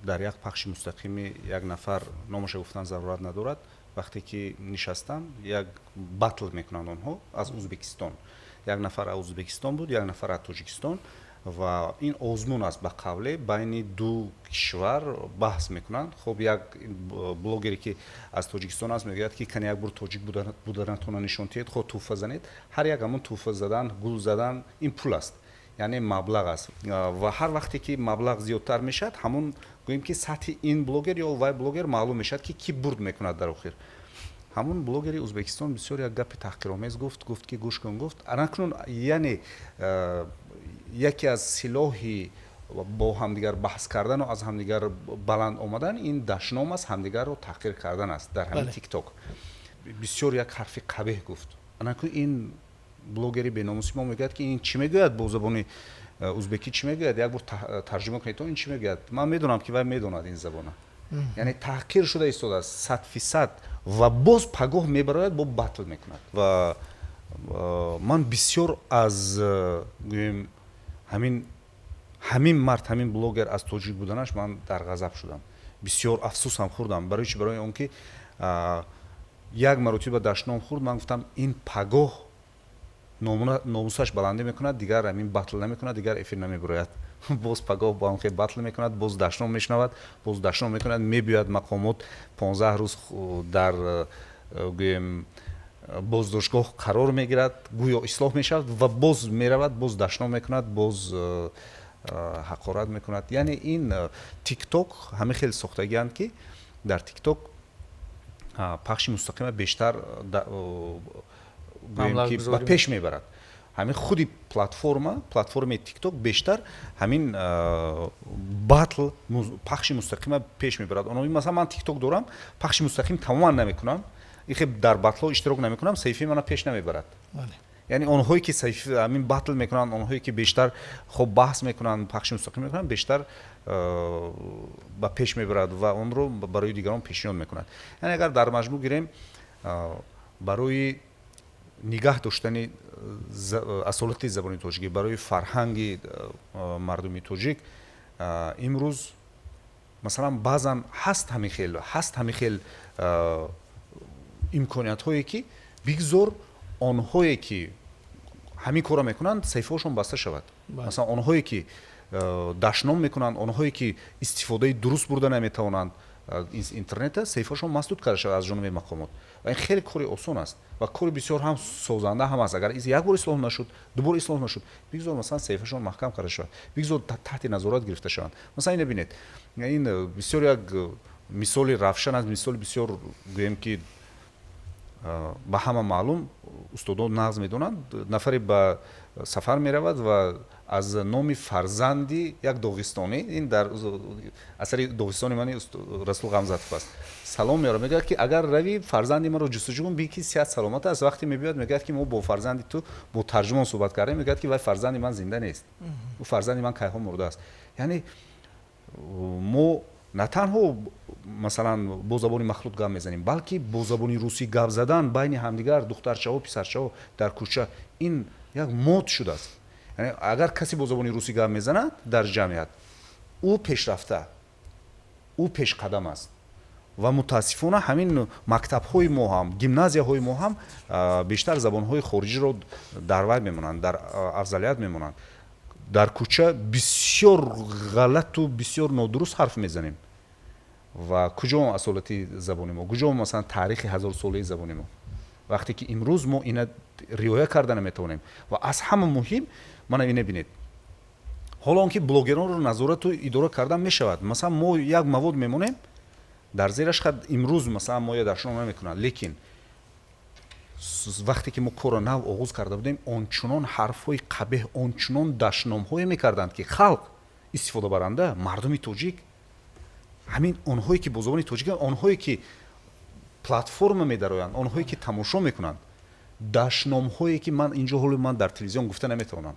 дар як пахши мустақими як нафар, номаша гуфтан зарурат надорад, вақте ки нишастам, як батл мекунанд онҳо аз Узбекистон, як нафар аз Узбекистон буд, як нафар аз Тоҷикистон, ва ин озмун аст, ба қавле, байни ду кишвар баҳс мекунанд. Хоб, як блогере, ки аз Тоҷикистон аст, мегӯяд, ки кане як бор тоҷик буданатонро нишон диҳед, хо тӯҳфа занед. Ҳар як ҳамон тӯҳфа задан, гул задан, ин пул аст, яъне маблағ аст. Ва ҳар вақте ки маблағ зиёдтар мешавад, ҳамон, гӯем, ки сатҳи ин блогер ё вай блогер маълум мешавад, ки кӣ бурд мекунад. Дар охир ҳамон блогери Узбекистон бисёр як гапи таҳқиромез гуфт. Гуфт, ки гӯш кун, гуфт, анакнун, яъне яке аз силоҳи бо ҳамдигар баҳс кардану аз ҳамдигар баланд омадан ин дашном аст, ҳамдигарро таҳқир кардан аст. Дар ҳамин ТикТок бисёр як ҳарфи қабеҳ гуфт. Анакун ин блогери беномуси мо мегӯяд, ки ин чӣ мегӯяд, бо забони узбекӣ чӣ мегӯяд, як бор тарҷума кунед, то ин чӣ мегӯяд. Ман медонам, ки вай медонад ин забона. Яъне таҳқир шуда истодааст 100%. Ва боз пагоҳ мебарояд, бо батл мекунад. Ва ман бисёр аз, гӯем, ҳамин мард, ҳамин блогер аз тоҷик буданаш ман дар ғазаб шудам, бисёр афсӯсам хӯрдам. Барои чи? Барои он ки як маротиба дашном хӯрд, ман гуфтам, ин пагоҳ номусаш баландӣ мекунад, дигар ҳамин батл намекунад, дигар эфир намебурояд. Боз пагоҳ бо ҳам хел батл мекунад, боз дашном мешунавад, боз дашном мекунад, мебиёяд мақомот, 15 рӯз дар, гӯем, боздоштгоҳ қарор мегирад, гӯё ислоҳ мешавад ва боз меравад, боз дашном мекунад, боз ҳақорат мекунад. Яъне ин Тикток ҳамин хел сохтагианд, ки дар Тикток пахши мустақима бештар, гӯем, ки ба пеш мебарад. Ҳамин худи платформа, платформаи Тикток бештар ҳамин батл, пахши мустақима пеш мебарад. Оно масалан, ман Тикток дорам, пахши мустақим тамоман намекунам, ихе дар батлҳо иштирок намекунам, саҳифаи мана пеш намебарад. Яъне онҳое ки ҳамин батл мекунанд, онҳое ки бештар хоб баҳс мекунанд, пахши мустақим мекунанд, бештар ба пеш мебарад ва онро барои дигарон пешниҳод мекунад. Яъне агар дар маҷмӯъ гирем, барои нигаҳ доштани асолати забони тоҷикӣ, барои фарҳанги мардуми тоҷик, имрӯз масалан баъзан ҳаст ҳамин хел имкониятҳое, ки бигзор онҳое ки ҳамин корро мекунанд, саҳифаҳошон баста шавад. Масалан, онҳое ки дашном мекунанд, онҳое ки истифодаи дуруст бурда наметавонанд интернета, саҳифаҳошон масдуд карда шавад аз ҷониби мақомот. Ва ин хеле кори осон аст ва кори бисёр ҳам созанда ҳам аст. Агар як бор ислоҳ нашуд, дубор ислоҳ нашуд, бигзор масалан саҳифашон маҳкам карда шавад, бигзор таҳти назорат гирифта шаванд. Масалан, ина бинед, ин бисёр як мисоли равшан аст, мисоли бисёр, гӯем, ки ба ҳама маълум, устодон нағз медонанд. Нафаре ба сафар меравад ва аз номи фарзанди як доғистонӣ, ин дар асари доғистони мани Расул Ғамзатов аст, салом меорад, мегӯяд, ки агар равӣ, фарзанди маро ҷустуҷӯ кун, бин, ки сиҳат саломат аст. Вақте мебиёяд, мегӯяд, ки мо бо фарзанди ту бо тарҷумон суҳбат кардем, мегӯяд, ки вай фарзанди ман зинда нест, ӯ фарзанди ман кайҳо мурдааст. Яъне мо на танҳо масалан бо забони махлут гап мезанем, балки бо забони русӣ гап задан байни ҳамдигар, духтарчаҳо, писарчаҳо дар кӯча, ин як мод шудааст. Яъне агар касе бо забони русӣ гап мезанад дар ҷамъият, ӯ пешрафта, ӯ пешқадам аст. Ва мутаассифона ҳамин мактабҳои мо ҳам, гимназияҳои мо ҳам бештар забонҳои хориҷиро дар вай мемонанд, дар афзалият мемонанд. Дар кӯча бисёр ғалату бисёр нодуруст ҳарф мезанем. Ва куҷо асолати забони мо, куҷо масалан таърихи ҳазорсолаи забони мо, вақте ки имрӯз мо ина риоя карда наметавонем? Ва аз ҳама муҳим, мана ина бинед, ҳоло он ки блогеронро назорату идора кардан мешавад. Масалан, мо як мавод мемонем, дар зераш хад имрӯз масалан мо я дашном намекунанд, лекин вақте ки мо корро нав оғоз карда будем, ончунон ҳарфҳои қабеҳ, ончунон дашномҳое мекарданд, ки халқ, истифодабаранда, мардуми тоҷик, ҳамин онҳое ки бо забони тоҷик, онҳое ки платформа медароянд, онҳое ки тамошо мекунанд, дашномҳое ки ман инҷо ҳоло ман дар телевизион гуфта наметавонам.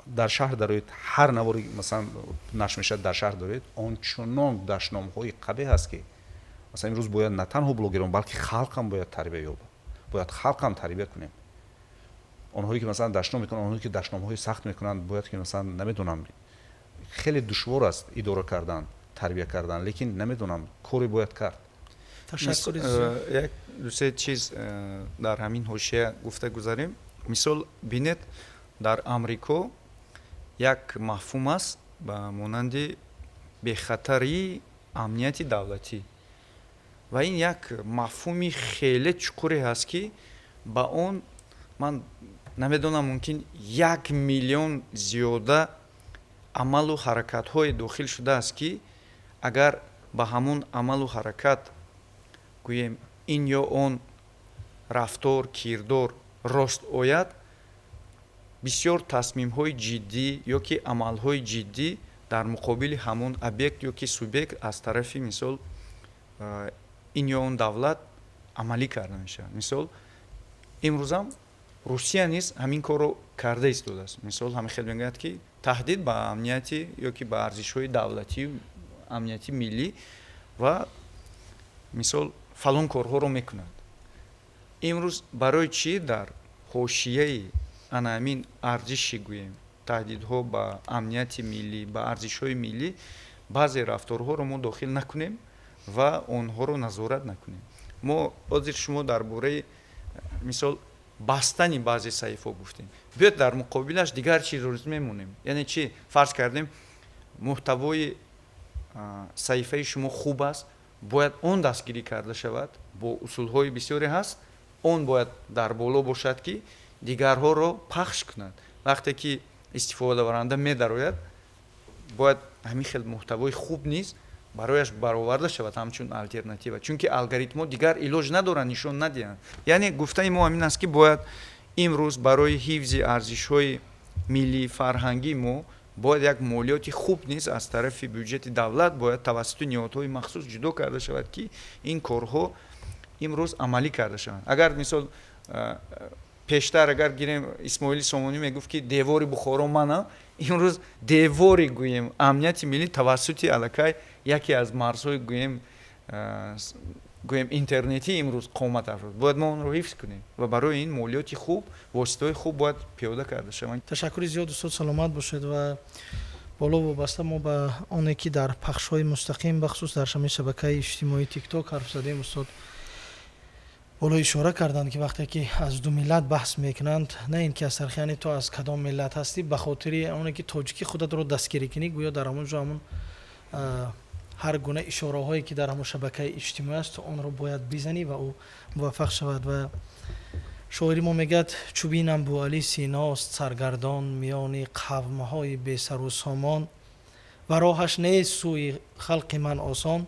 Дар шаҳр дароед, ҳар навори масалан нашр мешавад, дар шаҳр дароед, ончунон дашномҳои қабеҳ аст, ки масалан имрӯз бояд на танҳо блогерон, балки халқам бояд тарбия ёбад, бояд халқам тарбия кунем. Онҳое ки масалан дашном мекунанд, онҳое ки дашномҳои сахт мекунанд, бояд ки масалан, намедонам, хеле душвор аст идора кардан, тарбия кардан, лекин намедонам, коре бояд кард. Ташаккури. Як дусе чиз дар ҳамин ҳошия гуфта гузарем. Мисол, бинед, дар Амрико як мафҳум аст ба монанди бехатарии амнияти давлатӣ, ва ин як мафҳуми хеле чуқуре ҳаст, ки ба он ман намедонам, мумкин 1 миллион зиёда амалу ҳаракатҳое дохил шудааст, ки агар ба ҳамон амалу ҳаракат, гӯем, ин ё он рафтор, кирдор рост ояд, бисёр тасмимҳои ҷиддӣ ё ки амалҳои ҷиддӣ дар муқобили ҳамон объект ё ки субъект аз тарафи, мисол, ин ё он давлат амалӣ карда мешавад. Мисол, имрӯзам Русия низ ҳамин корро карда истодааст. Мисол, ҳамин хел мегӯяд, ки таҳдид ба амнияти ё ки ба арзишҳои давлатию амнияти миллӣ ва Мисол, фалон корҳоро мекунад. Имрӯз барои чӣ дар ҳошияи ана ҳамин арзиши, гӯем, таҳдидҳо ба амнияти миллӣ, ба арзишҳои миллӣ баъзе рафторҳоро мо дохил накунем ва онҳоро назорат накунем? Мо ҳозир шумо дар бораи, мисол, бастани баъзе саҳифаҳо гуфтем. Биёд, дар муқобилаш дигар чизро мемонем. Яъне чӣ? Фарз кардем, муҳтавои саҳифаи шумо хуб аст, бояд он дастгирӣ карда шавад бо усулҳои бисёре ҳаст, он бояд дар боло бошад, ки дигарҳоро пахш кунад. Вақте ки истифодабаранда медарояд, бояд ҳамин хел муҳтавои хуб низ барояш бароварда шавад ҳамчун алтернатива, чунки алгоритмҳо дигар илоҷ надоранд нишон надиҳанд. Яъне гуфтаи мо ҳамин аст, ки бояд имрӯз барои ҳифзи арзишҳои миллӣ, фарҳангии мо бояд як молиёти хуб низ аз тарафи бюҷети давлат бояд тавассути ниҳодҳои махсус ҷудо карда шавад, ки ин корҳо имрӯз амалӣ карда шаванд. Агар, мисол, пештар агар гирем, Исмоили Сомонӣ мегуфт, ки девори Бухоро манам, имрӯз девори, гӯем, амнияти миллӣ тавассути аллакай яке аз марзҳои, гӯем, интернетӣ имрӯз қомат афрод, бояд мо онро ҳифз кунем ва барои ин молиёти хуб, воситаҳои хуб бояд пиёда карда шаванд. Ташаккури зиёд, устод, саломат бошед. Ва боло вобаста мо ба оне, ки дар пахшҳои мустақим, бахусус дар ҳамин шабакаи иҷтимоии Тикток ҳарф задем, устод боло ишора карданд, ки вақте ки аз ду миллат баҳс мекунанд, на ин ки аз тархи, яъне ту аз кадом миллат ҳастӣ, ба хотири оне ки тоҷикӣ худатро дастгирӣ кунӣ, гӯё дар ҳамон ҷо ҳамон ҳар гуна ишораҳое, ки дар ҳамон шабакаи иҷтимоӣ аст, ту онро бояд бизанӣ ва ӯ муваффақ шавад. Ва шоири мо мегӯяд: «Чу бинам Бӯалӣ Синост саргардон миёни қавмҳои бесару сомон ва роҳаш нест сӯи халқи ман осон,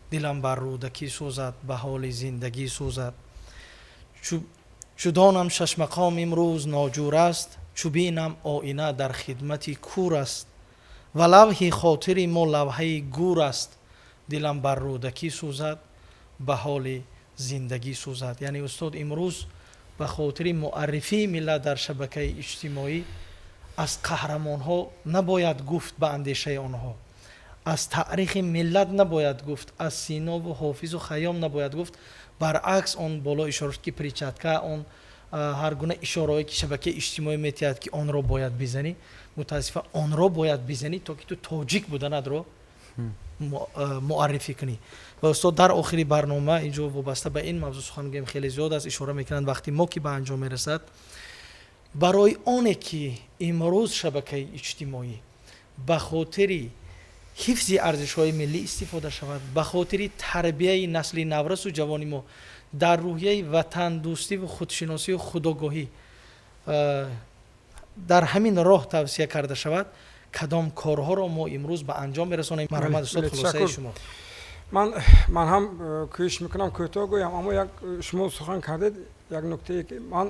дилам бар Рӯдакӣ сӯзад, ба ҳоли зиндагӣ сӯзад. Чу донам шашмақом имрӯз ноҷур аст, чу бинам оина дар хидмати кур аст ва лавҳи хотири мо лавҳаи гур аст, дилам бар Рӯдакӣ сӯзад, ба ҳоли зиндагӣ сӯзад». Яъне, устод, имрӯз ба хотири муаррифии миллат дар шабакаи иҷтимоӣ аз қаҳрамонҳо набояд гуфт, ба андешаи онҳо аз таърихи миллат набояд гуфт, аз Синову Ҳофизу Хайём набояд гуфт. Баръакс, он боло ишора шуд, ки перчатка, он ҳар гуна ишораҳое, ки шабакаи иҷтимоӣ метиҳад, ки онро бояд бизанӣ, мутаассифа, онро бояд бизанӣ, то ки ту тоҷик буданатро муаррифӣ кунӣ. Ва устод, дар охири барнома инҷо вобаста ба ин мавзӯъ сухан гӯем, хеле зиёд аст, ишора мекунанд, вақти мо ки ба анҷом мерасад. Барои оне ки имрӯз шабакаи иҷтимоӣ ба хотири ҳифзи арзишҳои миллӣ истифода шавад, ба хотири тарбияи насли наврасу ҷавони мо дар рӯҳияи ватандӯстиву худшиносию худогоҳӣ дар ҳамин роҳ тавсия карда шавад, кадом корҳоро мо имрӯз ба анҷом мерасонем? Марҳамат, устод, хулосаи шумо. Ман ҳам кӯшиш мекунам кӯтоҳ гӯям, аммо як шумо сухан кардед, як нуктае, ки ман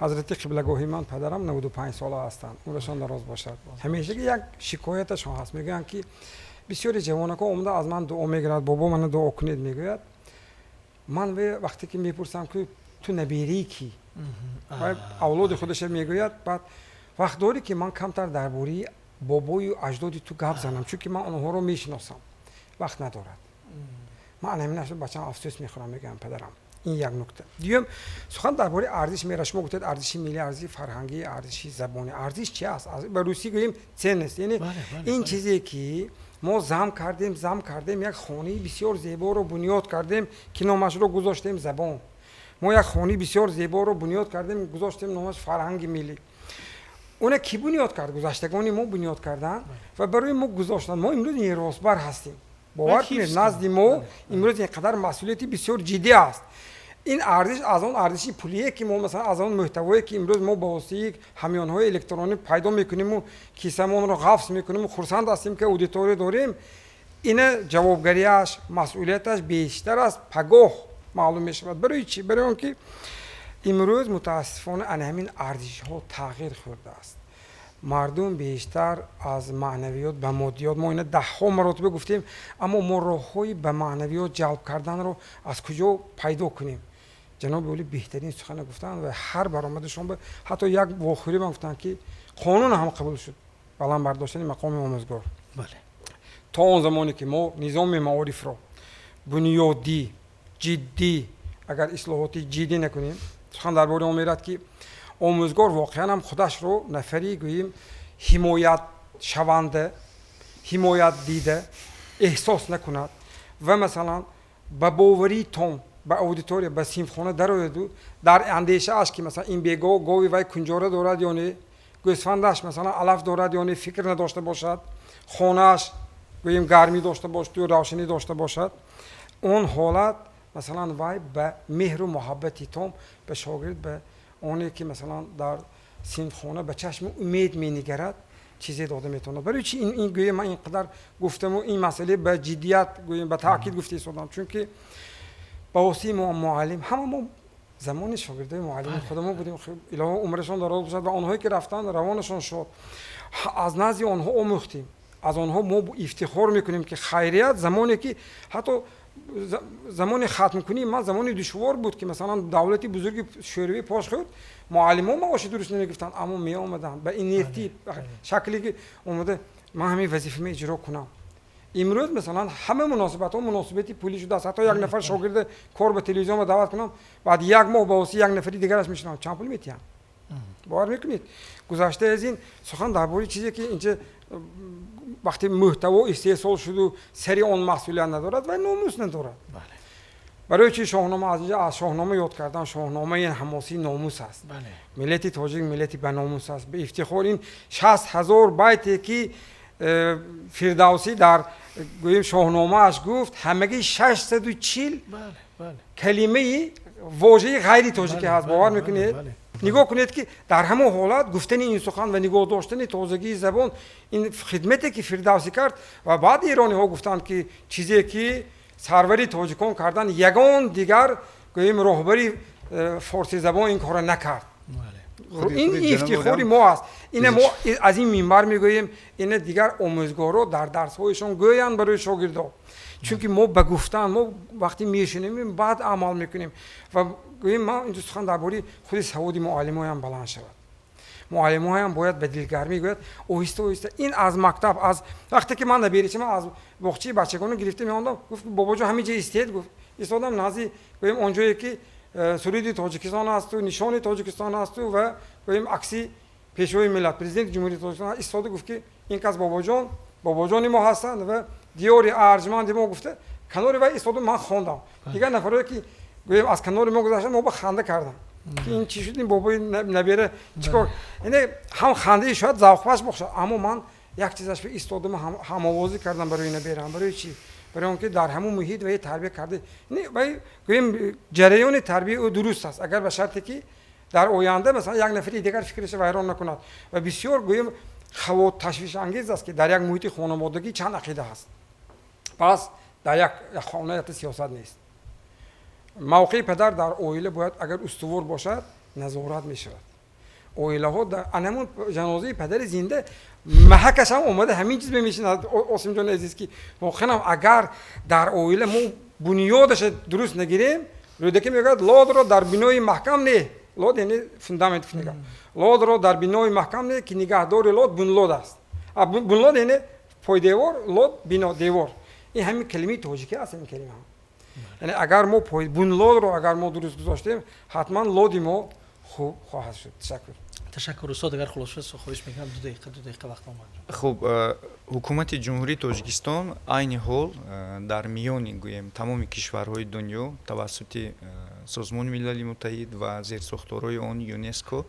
ҳазрати қиблагоҳи ман падарам 95 сола ҳастанд, умрашон дароз бошад, ҳамешаги як шикояташон ҳаст. Мегӯянд, ки бисёри ҷавонако омада аз ман дуо мегирад, бобо, мана дуо кунед, мегӯяд. Ман вақте ки мепурсам, ки ту наберии кӣ, авлоди худаша мегӯяд, баъд вақт дорӣ, ки ман камтар дар бораи бобою аҷдоди ту гап занам, чунки ман онҳоро мешиносам, вақт надорад. Ман ҳамин бачаам афсӯс мехӯрам, мегӯям падарам. Ин як нукта. Дуюм, сухан дар бораи арзиш мера. Шумо гуфтед арзиши миллӣ, арзиши фарҳангӣ, арзиши забонӣ. Арзиш чи аст? Ба русӣ гӯем, ценность, яъне ин чизе, ки мо зам кардем, як хонаи бисёр зеборо бунёд кардем, ки номашро гузоштем забон. Мо як хонаи бисёр зеборо бунёд кардем, гузоштем номаш фарҳанги миллӣ. Она кӣ бунёд кард? Гузаштагони мо бунёд карданд ва барои мо гузоштанд. Мо имрӯз меросбар ҳастем, бовар кунед, назди мо имрӯз ин қадар масъулияти бисёр ҷиддӣ аст. Ин арзиш аз он арзиши пулие, ки мо, масалан, аз он мӯҳтавое, ки имрӯз мо ба воситаи ҳамёнҳои электронӣ пайдо мекуниму кисамонро ғафс мекуниму хурсанд ҳастем, ки аудитория дорем, ина ҷавобгариаш, масъулияташ бештар аст, пагоҳ маълум мешавад. Барои чӣ? Барои он ки имрӯз мутаассифона ана ҳамин арзишҳо тағйир хӯрдааст. Мардум бештар аз маънавиёт ба моддиёт. Мо ина даҳҳо маротиба гуфтем, аммо мо роҳҳои ба маънавиёт ҷалб карданро аз куҷо пайдо кунем? Ҷаноби олӣ беҳтарин сухана гуфтанд ва ҳар баромадашон ҳатто як вохӯрӣ ман гуфтанд, ки қонун ҳам қабул шуд, баланд бардоштани мақоми омӯзгор. То он замоне ки мо низоми маорифро бунёдӣ Ҷиддӣ, агар ислоҳоти ҷиддӣ накунем, сухан дар бораи он мерад, ки омӯзгор воқеан ҳам худашро нафари, гӯем, ҳимоятшаванда, ҳимоят дида эҳсос накунад ва, масалан, ба боварии том ба аудитория, ба синфхона дарояду дар андешааш, ки, масалан, ин бего гови вай кунҷора дорад ё не, гӯсфандаш, масалан, алаф дорад ё не, фикр надошта бошад, хонааш, гӯем, гармӣ дошта бошад ё равшанӣ дошта бошад, он ҳолат, масалан, вай ба меҳру муҳаббати том ба шогирд, ба оне ки, масалан, дар синфхона ба чашми умед менигарад, чизе дода метавонад. Барои чи ин, гӯем, ман ин қадар гуфтаму ин масъале ба ҷиддият, гӯем, ба таъкид гуфта истодам? Чунки ба воситаи муаллим ҳама мо замони шогирдои муаллими худамо будем, илоҳо умрашон дароз бошад ва онҳое ки рафтанд, равонашон шод. Аз назди онҳо омӯхтем, аз онҳо мо ифтихор мекунем, ки хайрият замоне ки ҳатто замони хатмкунии ман замони душвор буд, ки, масалан, давлати бузурги Шӯравӣ пош хӯрд, муаллимо маоши дуруст намегирифтанд, аммо меомаданд ба инертӣ шакле ки омода ман ҳамин вазифаро иҷро кунам. Имрӯз, масалан, ҳама муносибатҳо муносибати пулӣ шудааст. Ҳатто як нафар шогирда кор ба телевизион даъват кунам, баъд як моҳ ба воситаи як нафари дигараш мешунавам, чанд пул метиҳам. Бовар мекунед? Гузашта аз ин, сухан дар бораи чизе ки инҷа вақте мӯҳтаво истеҳсол шуду сари он масъулият надорад ва номус надорад. Барои чи Шоҳнома? Аз инҷа аз Шоҳнома ёд кардан. Шоҳнома ин ҳамосии номус аст. Миллати тоҷик миллати баномус аст. Ба ифтихор ин 60 000 байте ки Фирдавсӣ дар, гӯем, Шоҳномааш гуфт, ҳамагӣ 640 калимаи вожаи ғайри тоҷикӣ ҳаст. Бовар мекунед? Нигоҳ кунед, ки дар ҳамон ҳолат гуфтани ин сухан ва нигоҳ доштани тозагии забон, ин хидмате ки Фирдавсӣ кард. Ва баъд эрониҳо гуфтанд, ки чизе ки сарвари тоҷикон карданд, ягон дигар, гӯем, роҳбари форсизабон ин корро накард. Ин ифтихори мо аст. Ина мо аз ин минбар мегӯем, ина дигар омӯзгоро дар дарсҳояшон гӯянд барои шогирдо, чунки мо ба гуфтан, мо вақте мешунавем, баъд амал мекунем. Ва гӯем, ман инҷо сухан дар бораи худи саводи муаллимоям баланд шавад. Муаллимоям бояд ба дилгармӣ гӯяд оҳиста оҳиста. Ин аз мактаб, аз вақте ки ман наберечима аз боғчаи бачагона гирифта меондам, гуфт: «Бобоҷон, ҳамин ҷо истед», гуфт. Истодам назди, гӯем, он ҷое ки суруди Тоҷикистон асту нишони Тоҷикистон асту ва, гӯем, акси Пешвои миллат, Президенти Ҷумҳурии Тоҷикистон истода. Гуфт, ки ин кас бобоҷон, бобоҷони мо ҳастанд ва диёри арҷманди мо, гуфта, канори вай истоду ман хондам. Дигар нафарое ки, гӯем, аз канори мо гузаштанд, мо ба ханда кардам, ки ин чӣ шуд, ин бобои набера чикор. Ине ҳам хандаи шояд завқбахш бошад, аммо ман як чизаш истодам, ҳамовозӣ кардам барои набераам. Барои чӣ? Барои он ки дар ҳамон муҳит вай тарбия карда, вай, гӯем, ҷараёни тарбияи ӯ дуруст аст, агар ба шарте ки дар оянда, масалан, як нафари дигар фикраша вайрон накунад. Ва бисёр, гӯем, ташвишангез аст, ки дар як муҳити хонаводагӣ чанд ақида ҳаст. Пас дар як хона якта сиёсат нест. Мавқеи падар дар оила бояд агар устувор бошад, назорат мешавад. Оилаҳо анамун ҷанозаи падари зинда маҳакаш ҳам омада ҳамин чиз мемешинад. Осимҷони азиз, ки воқеан агар дар оила мо бунёдаша дуруст нагирем, Рӯдакӣ мегӯяд: «Лодро дар бинои маҳкам не». Лод яъне фундамент. Лодро дар бинои маҳкам не, ки нигаҳдори лод бунлод аст. Бунлод яъне пойдевор, лод бино, девор. Ин ҳамин калимаи тоҷикӣ аст. Ин калима яъне агар мо бунлодро агар мо дуруст гузоштем, ҳатман лоди мо хуб хоҳад шуд. Ташаккур. Ташаккур, устод. Агар хулоса, хоҳиш мекунам, 2 дақиқа, 2 дақиқа вақт омад. Хуб, ҳукумати Ҷумҳурии Тоҷикистон айни ҳол дар миёни, гӯем, тамоми кишварҳои дунё тавассути Созмони Милали Муттаҳид ва зерсохторҳои он, ЮНЕСКО,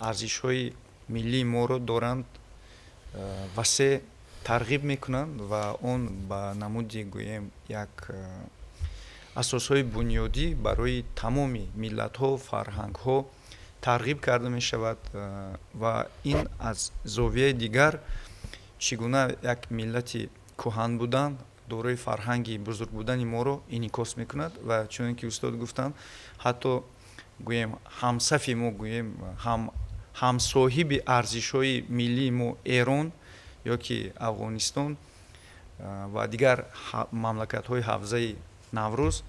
арзишҳои миллии моро доранд васеъ тарғиб мекунанд ва он ба намуди, гӯем, як асосҳои бунёдӣ барои тамоми миллатҳо, фарҳангҳо тарғиб карда мешавад. Ва ин аз зовияи дигар чӣ гуна як миллати кӯҳан будан, дорои фарҳанги бузург будани моро инъикос мекунад. Ва чунон ки устод гуфтанд, ҳатто, гӯем, ҳамсафи мо, гӯем, ҳамсоҳиби арзишҳои миллии мо Эрон ё ки Афғонистон ва дигар мамлакатҳои ҳавзаи Наврӯз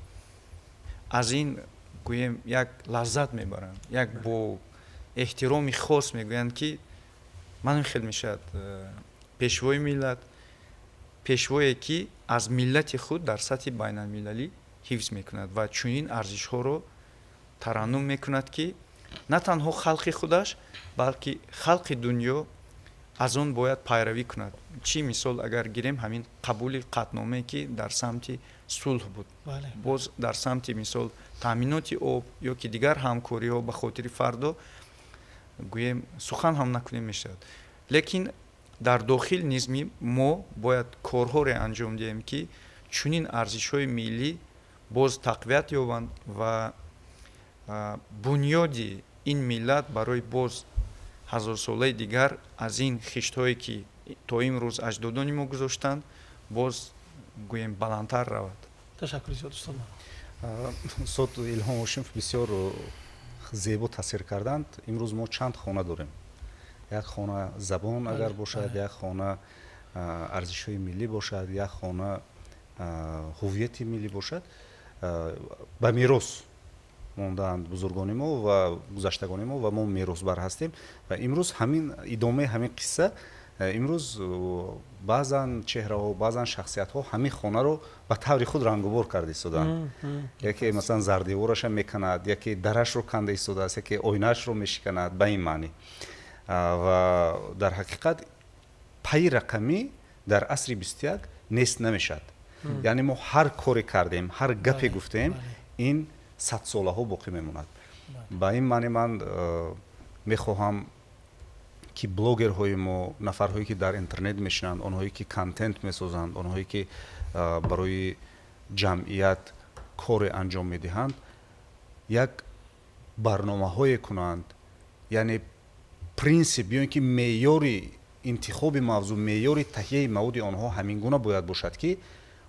аз ин, гӯем, як лаззат мебаранд, як бо эҳтироми хос мегӯянд, ки ман хел мешавад пешвои миллат, пешвое ки аз миллати худ дар сатҳи байналмилалӣ ҳифз мекунад ва чунин арзишҳоро тараннум мекунад, ки на танҳо халқи худаш, балки халқи дунё аз он бояд пайравӣ кунад. Чӣ мисол агар гирем, ҳамин қабули қатъномае, ки дар самти сулҳ буд, боз дар самти, мисол, таъминоти об ё ки дигар ҳамкориҳо ба хотири фардо, гӯем, сухан ҳам накунем, мешавад. Лекин дар дохил низ мо бояд корҳоре анҷом диҳем, ки чунин арзишҳои миллӣ боз тақвият ёбанд ва бунёди ин миллат барои боз ҳазорсолаи дигар аз ин хиштҳое, ки то имрӯз аҷдодони мо гузоштанд, боз, гӯем, баландтар равад. Ташаккури зиёд, устод. Устод Илҳом Ҳошимов бисёр зебо тасвир карданд. Имрӯз мо чанд хона дорем: як хона забон агар бошад, як хона арзишҳои миллӣ бошад, як хона ҳуввияти миллӣ бошад, ба мерос мондаанд бузургони мо ва гузаштагони мо ва мо меросбар ҳастем. Ва имрӯз ҳамин идомаи ҳамин қисса, имрӯз баъзан чеҳраҳо, баъзан шахсиятҳо ҳамин хонаро ба таври худ рангубор карда истодаанд. Яке, масалан, зардевораша меканад, яке дарашро канда истодааст, яке оинаашро мешиканад, ба ин маънӣ. Ва дар ҳақиқат пайи рақамӣ дар асри 21 нест намешавад. Яъне мо ҳар коре кардем, ҳар гапе гуфтем, ин садсолаҳо боқӣ мемонад. Ба ин маънӣ ман мехоҳам, ки блогерҳои мо, нафарҳое, ки дар интернет мешинанд, онҳое, ки контент месозанд, онҳое, ки барои ҷамъият коре анҷом медиҳанд, як барномаҳое кунанд, яъне принсип ё ин ки меъёри интихоби мавзӯъ, меъёри таҳияи маводи онҳо ҳамин гуна бояд бошад, ки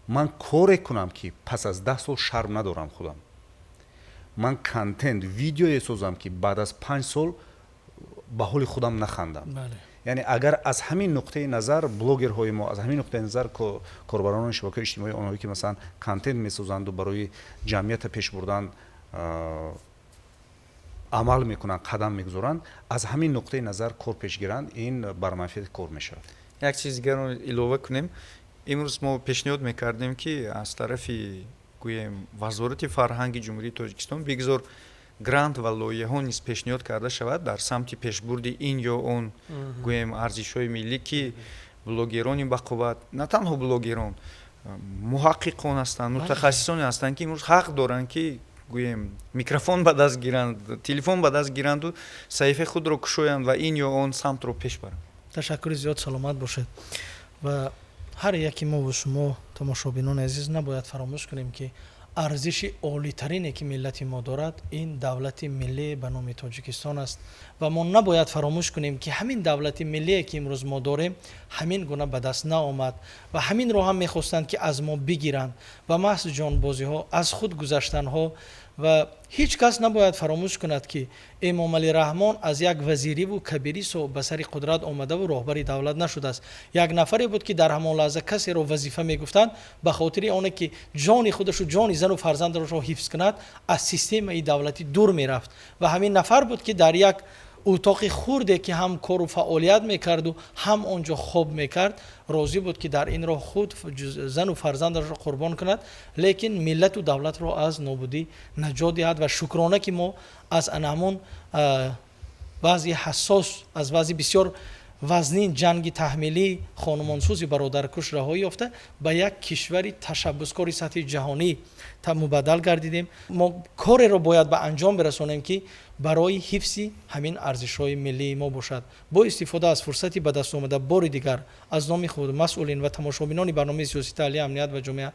ман коре кунам, ки пас аз 10 сол шарм надорам худам. Ман контент, видеое созам, ки баъд аз 5 сол ба ҳоли худам нахандам. Яъне агар аз ҳамин нуқтаи назар блогерҳои мо, аз ҳамин нуқтаи назар корбарони шабакаҳои иҷтимоӣ, онҳое, ки, масалан, контент месозанду барои ҷамъията пеш бурдан амал мекунанд, қадам мегузоранд, аз ҳамин нуқтаи назар кор пеш гиранд, ин бар манфиати кор мешавад. Як чиз дигарро илова кунем. Имрӯз мо пешниҳод мекардем, ки аз тарафи, гӯем, Вазорати фарҳанги Ҷумҳурии Тоҷикистон бигзор грант ва лоиҳаҳо низ пешниҳод карда шавад дар самти пешбурди ин ё он, гӯем, арзишҳои миллӣ, ки блогерони бақувват, на танҳо блогерон, муҳаққиқон ҳастанд, мутахассисоне ҳастанд, ки имрӯз ҳақ доранд, ки, гӯем, микрофон ба даст гиранд, телефон ба даст гиранду саҳифаи худро кушоянд ва ин ё он самтро пеш баранд. Ташаккури зиёд, саломат бошед. Ва ҳар яке мо ва шумо, тамошобинони азиз, набояд фаромӯш кунем, ки арзиши олитарине, ки миллати мо дорад, ин давлати миллӣ ба номи Тоҷикистон аст. Ва мо набояд фаромӯш кунем, ки ҳамин давлати миллие, ки имрӯз мо дорем, ҳамин гуна ба даст наомад ва ҳаминро ҳам мехостанд, ки аз мо бигиранд ва маҳз ҷонбозиҳо, аз худ гузаштанҳо. Ва ҳеҷ кас набояд фаромӯш кунад, ки Эмомалӣ Раҳмон аз як вазириву кабирӣ ба сари қудрат омадаву роҳбари давлат нашудааст. Як нафаре буд, ки дар ҳамон лаҳза касеро вазифа мегуфтанд, ба хотири оне ки ҷони худашу ҷони зану фарзандашро ҳифз кунад, аз системаи давлатӣ дур мерафт. Ва ҳамин нафар буд, ки дар як утоқи хурде, ки ҳам кору фаъолият мекарду, ҳам он ҷо хоб мекард, розӣ буд, ки дар ин роҳ худ, зану фарзандашро қурбон кунад, лекин миллату давлатро аз нобудӣ наҷот диҳад. Ва шукрона, ки мо аз ана ҳамон вазъи ҳассос, аз вазъи бисёр вазнин, ҷанги таҳмилӣ, хонумонсӯзи бародаркуш раҳоӣ ёфта, ба як кишвари ташаббускори сатҳи ҷаҳонӣ мубаддал гардидем. Мо кореро бояд ба анҷом бирасонем, ки барои ҳифзи ҳамин арзишҳои миллии мо бошад. Бо истифода аз фурсати ба даст омада, бори дигар аз номи худ, масъулин ва тамошобинони барномаи сиёсӣ таҳлили амният ва ҷомеа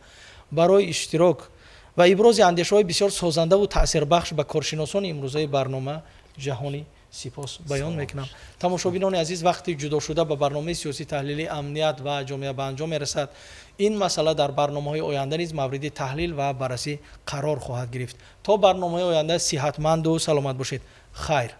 барои иштирок ва ибрози андешаҳои бисёр созандаву таъсирбахш ба коршиносони имрӯзаи барнома ҷаҳонӣ сипос баён мекунам. Тамошобинони азиз, вақти ҷудошуда ба барномаи сиёсӣ таҳлили амният ва ҷомеа ба анҷом мерасад. Ин масъала дар барномаҳои оянда низ мавриди таҳлил ва баррасӣ қарор хоҳад гирифт. То барномаҳои оянда сиҳатманду саломат бошед. Хайр.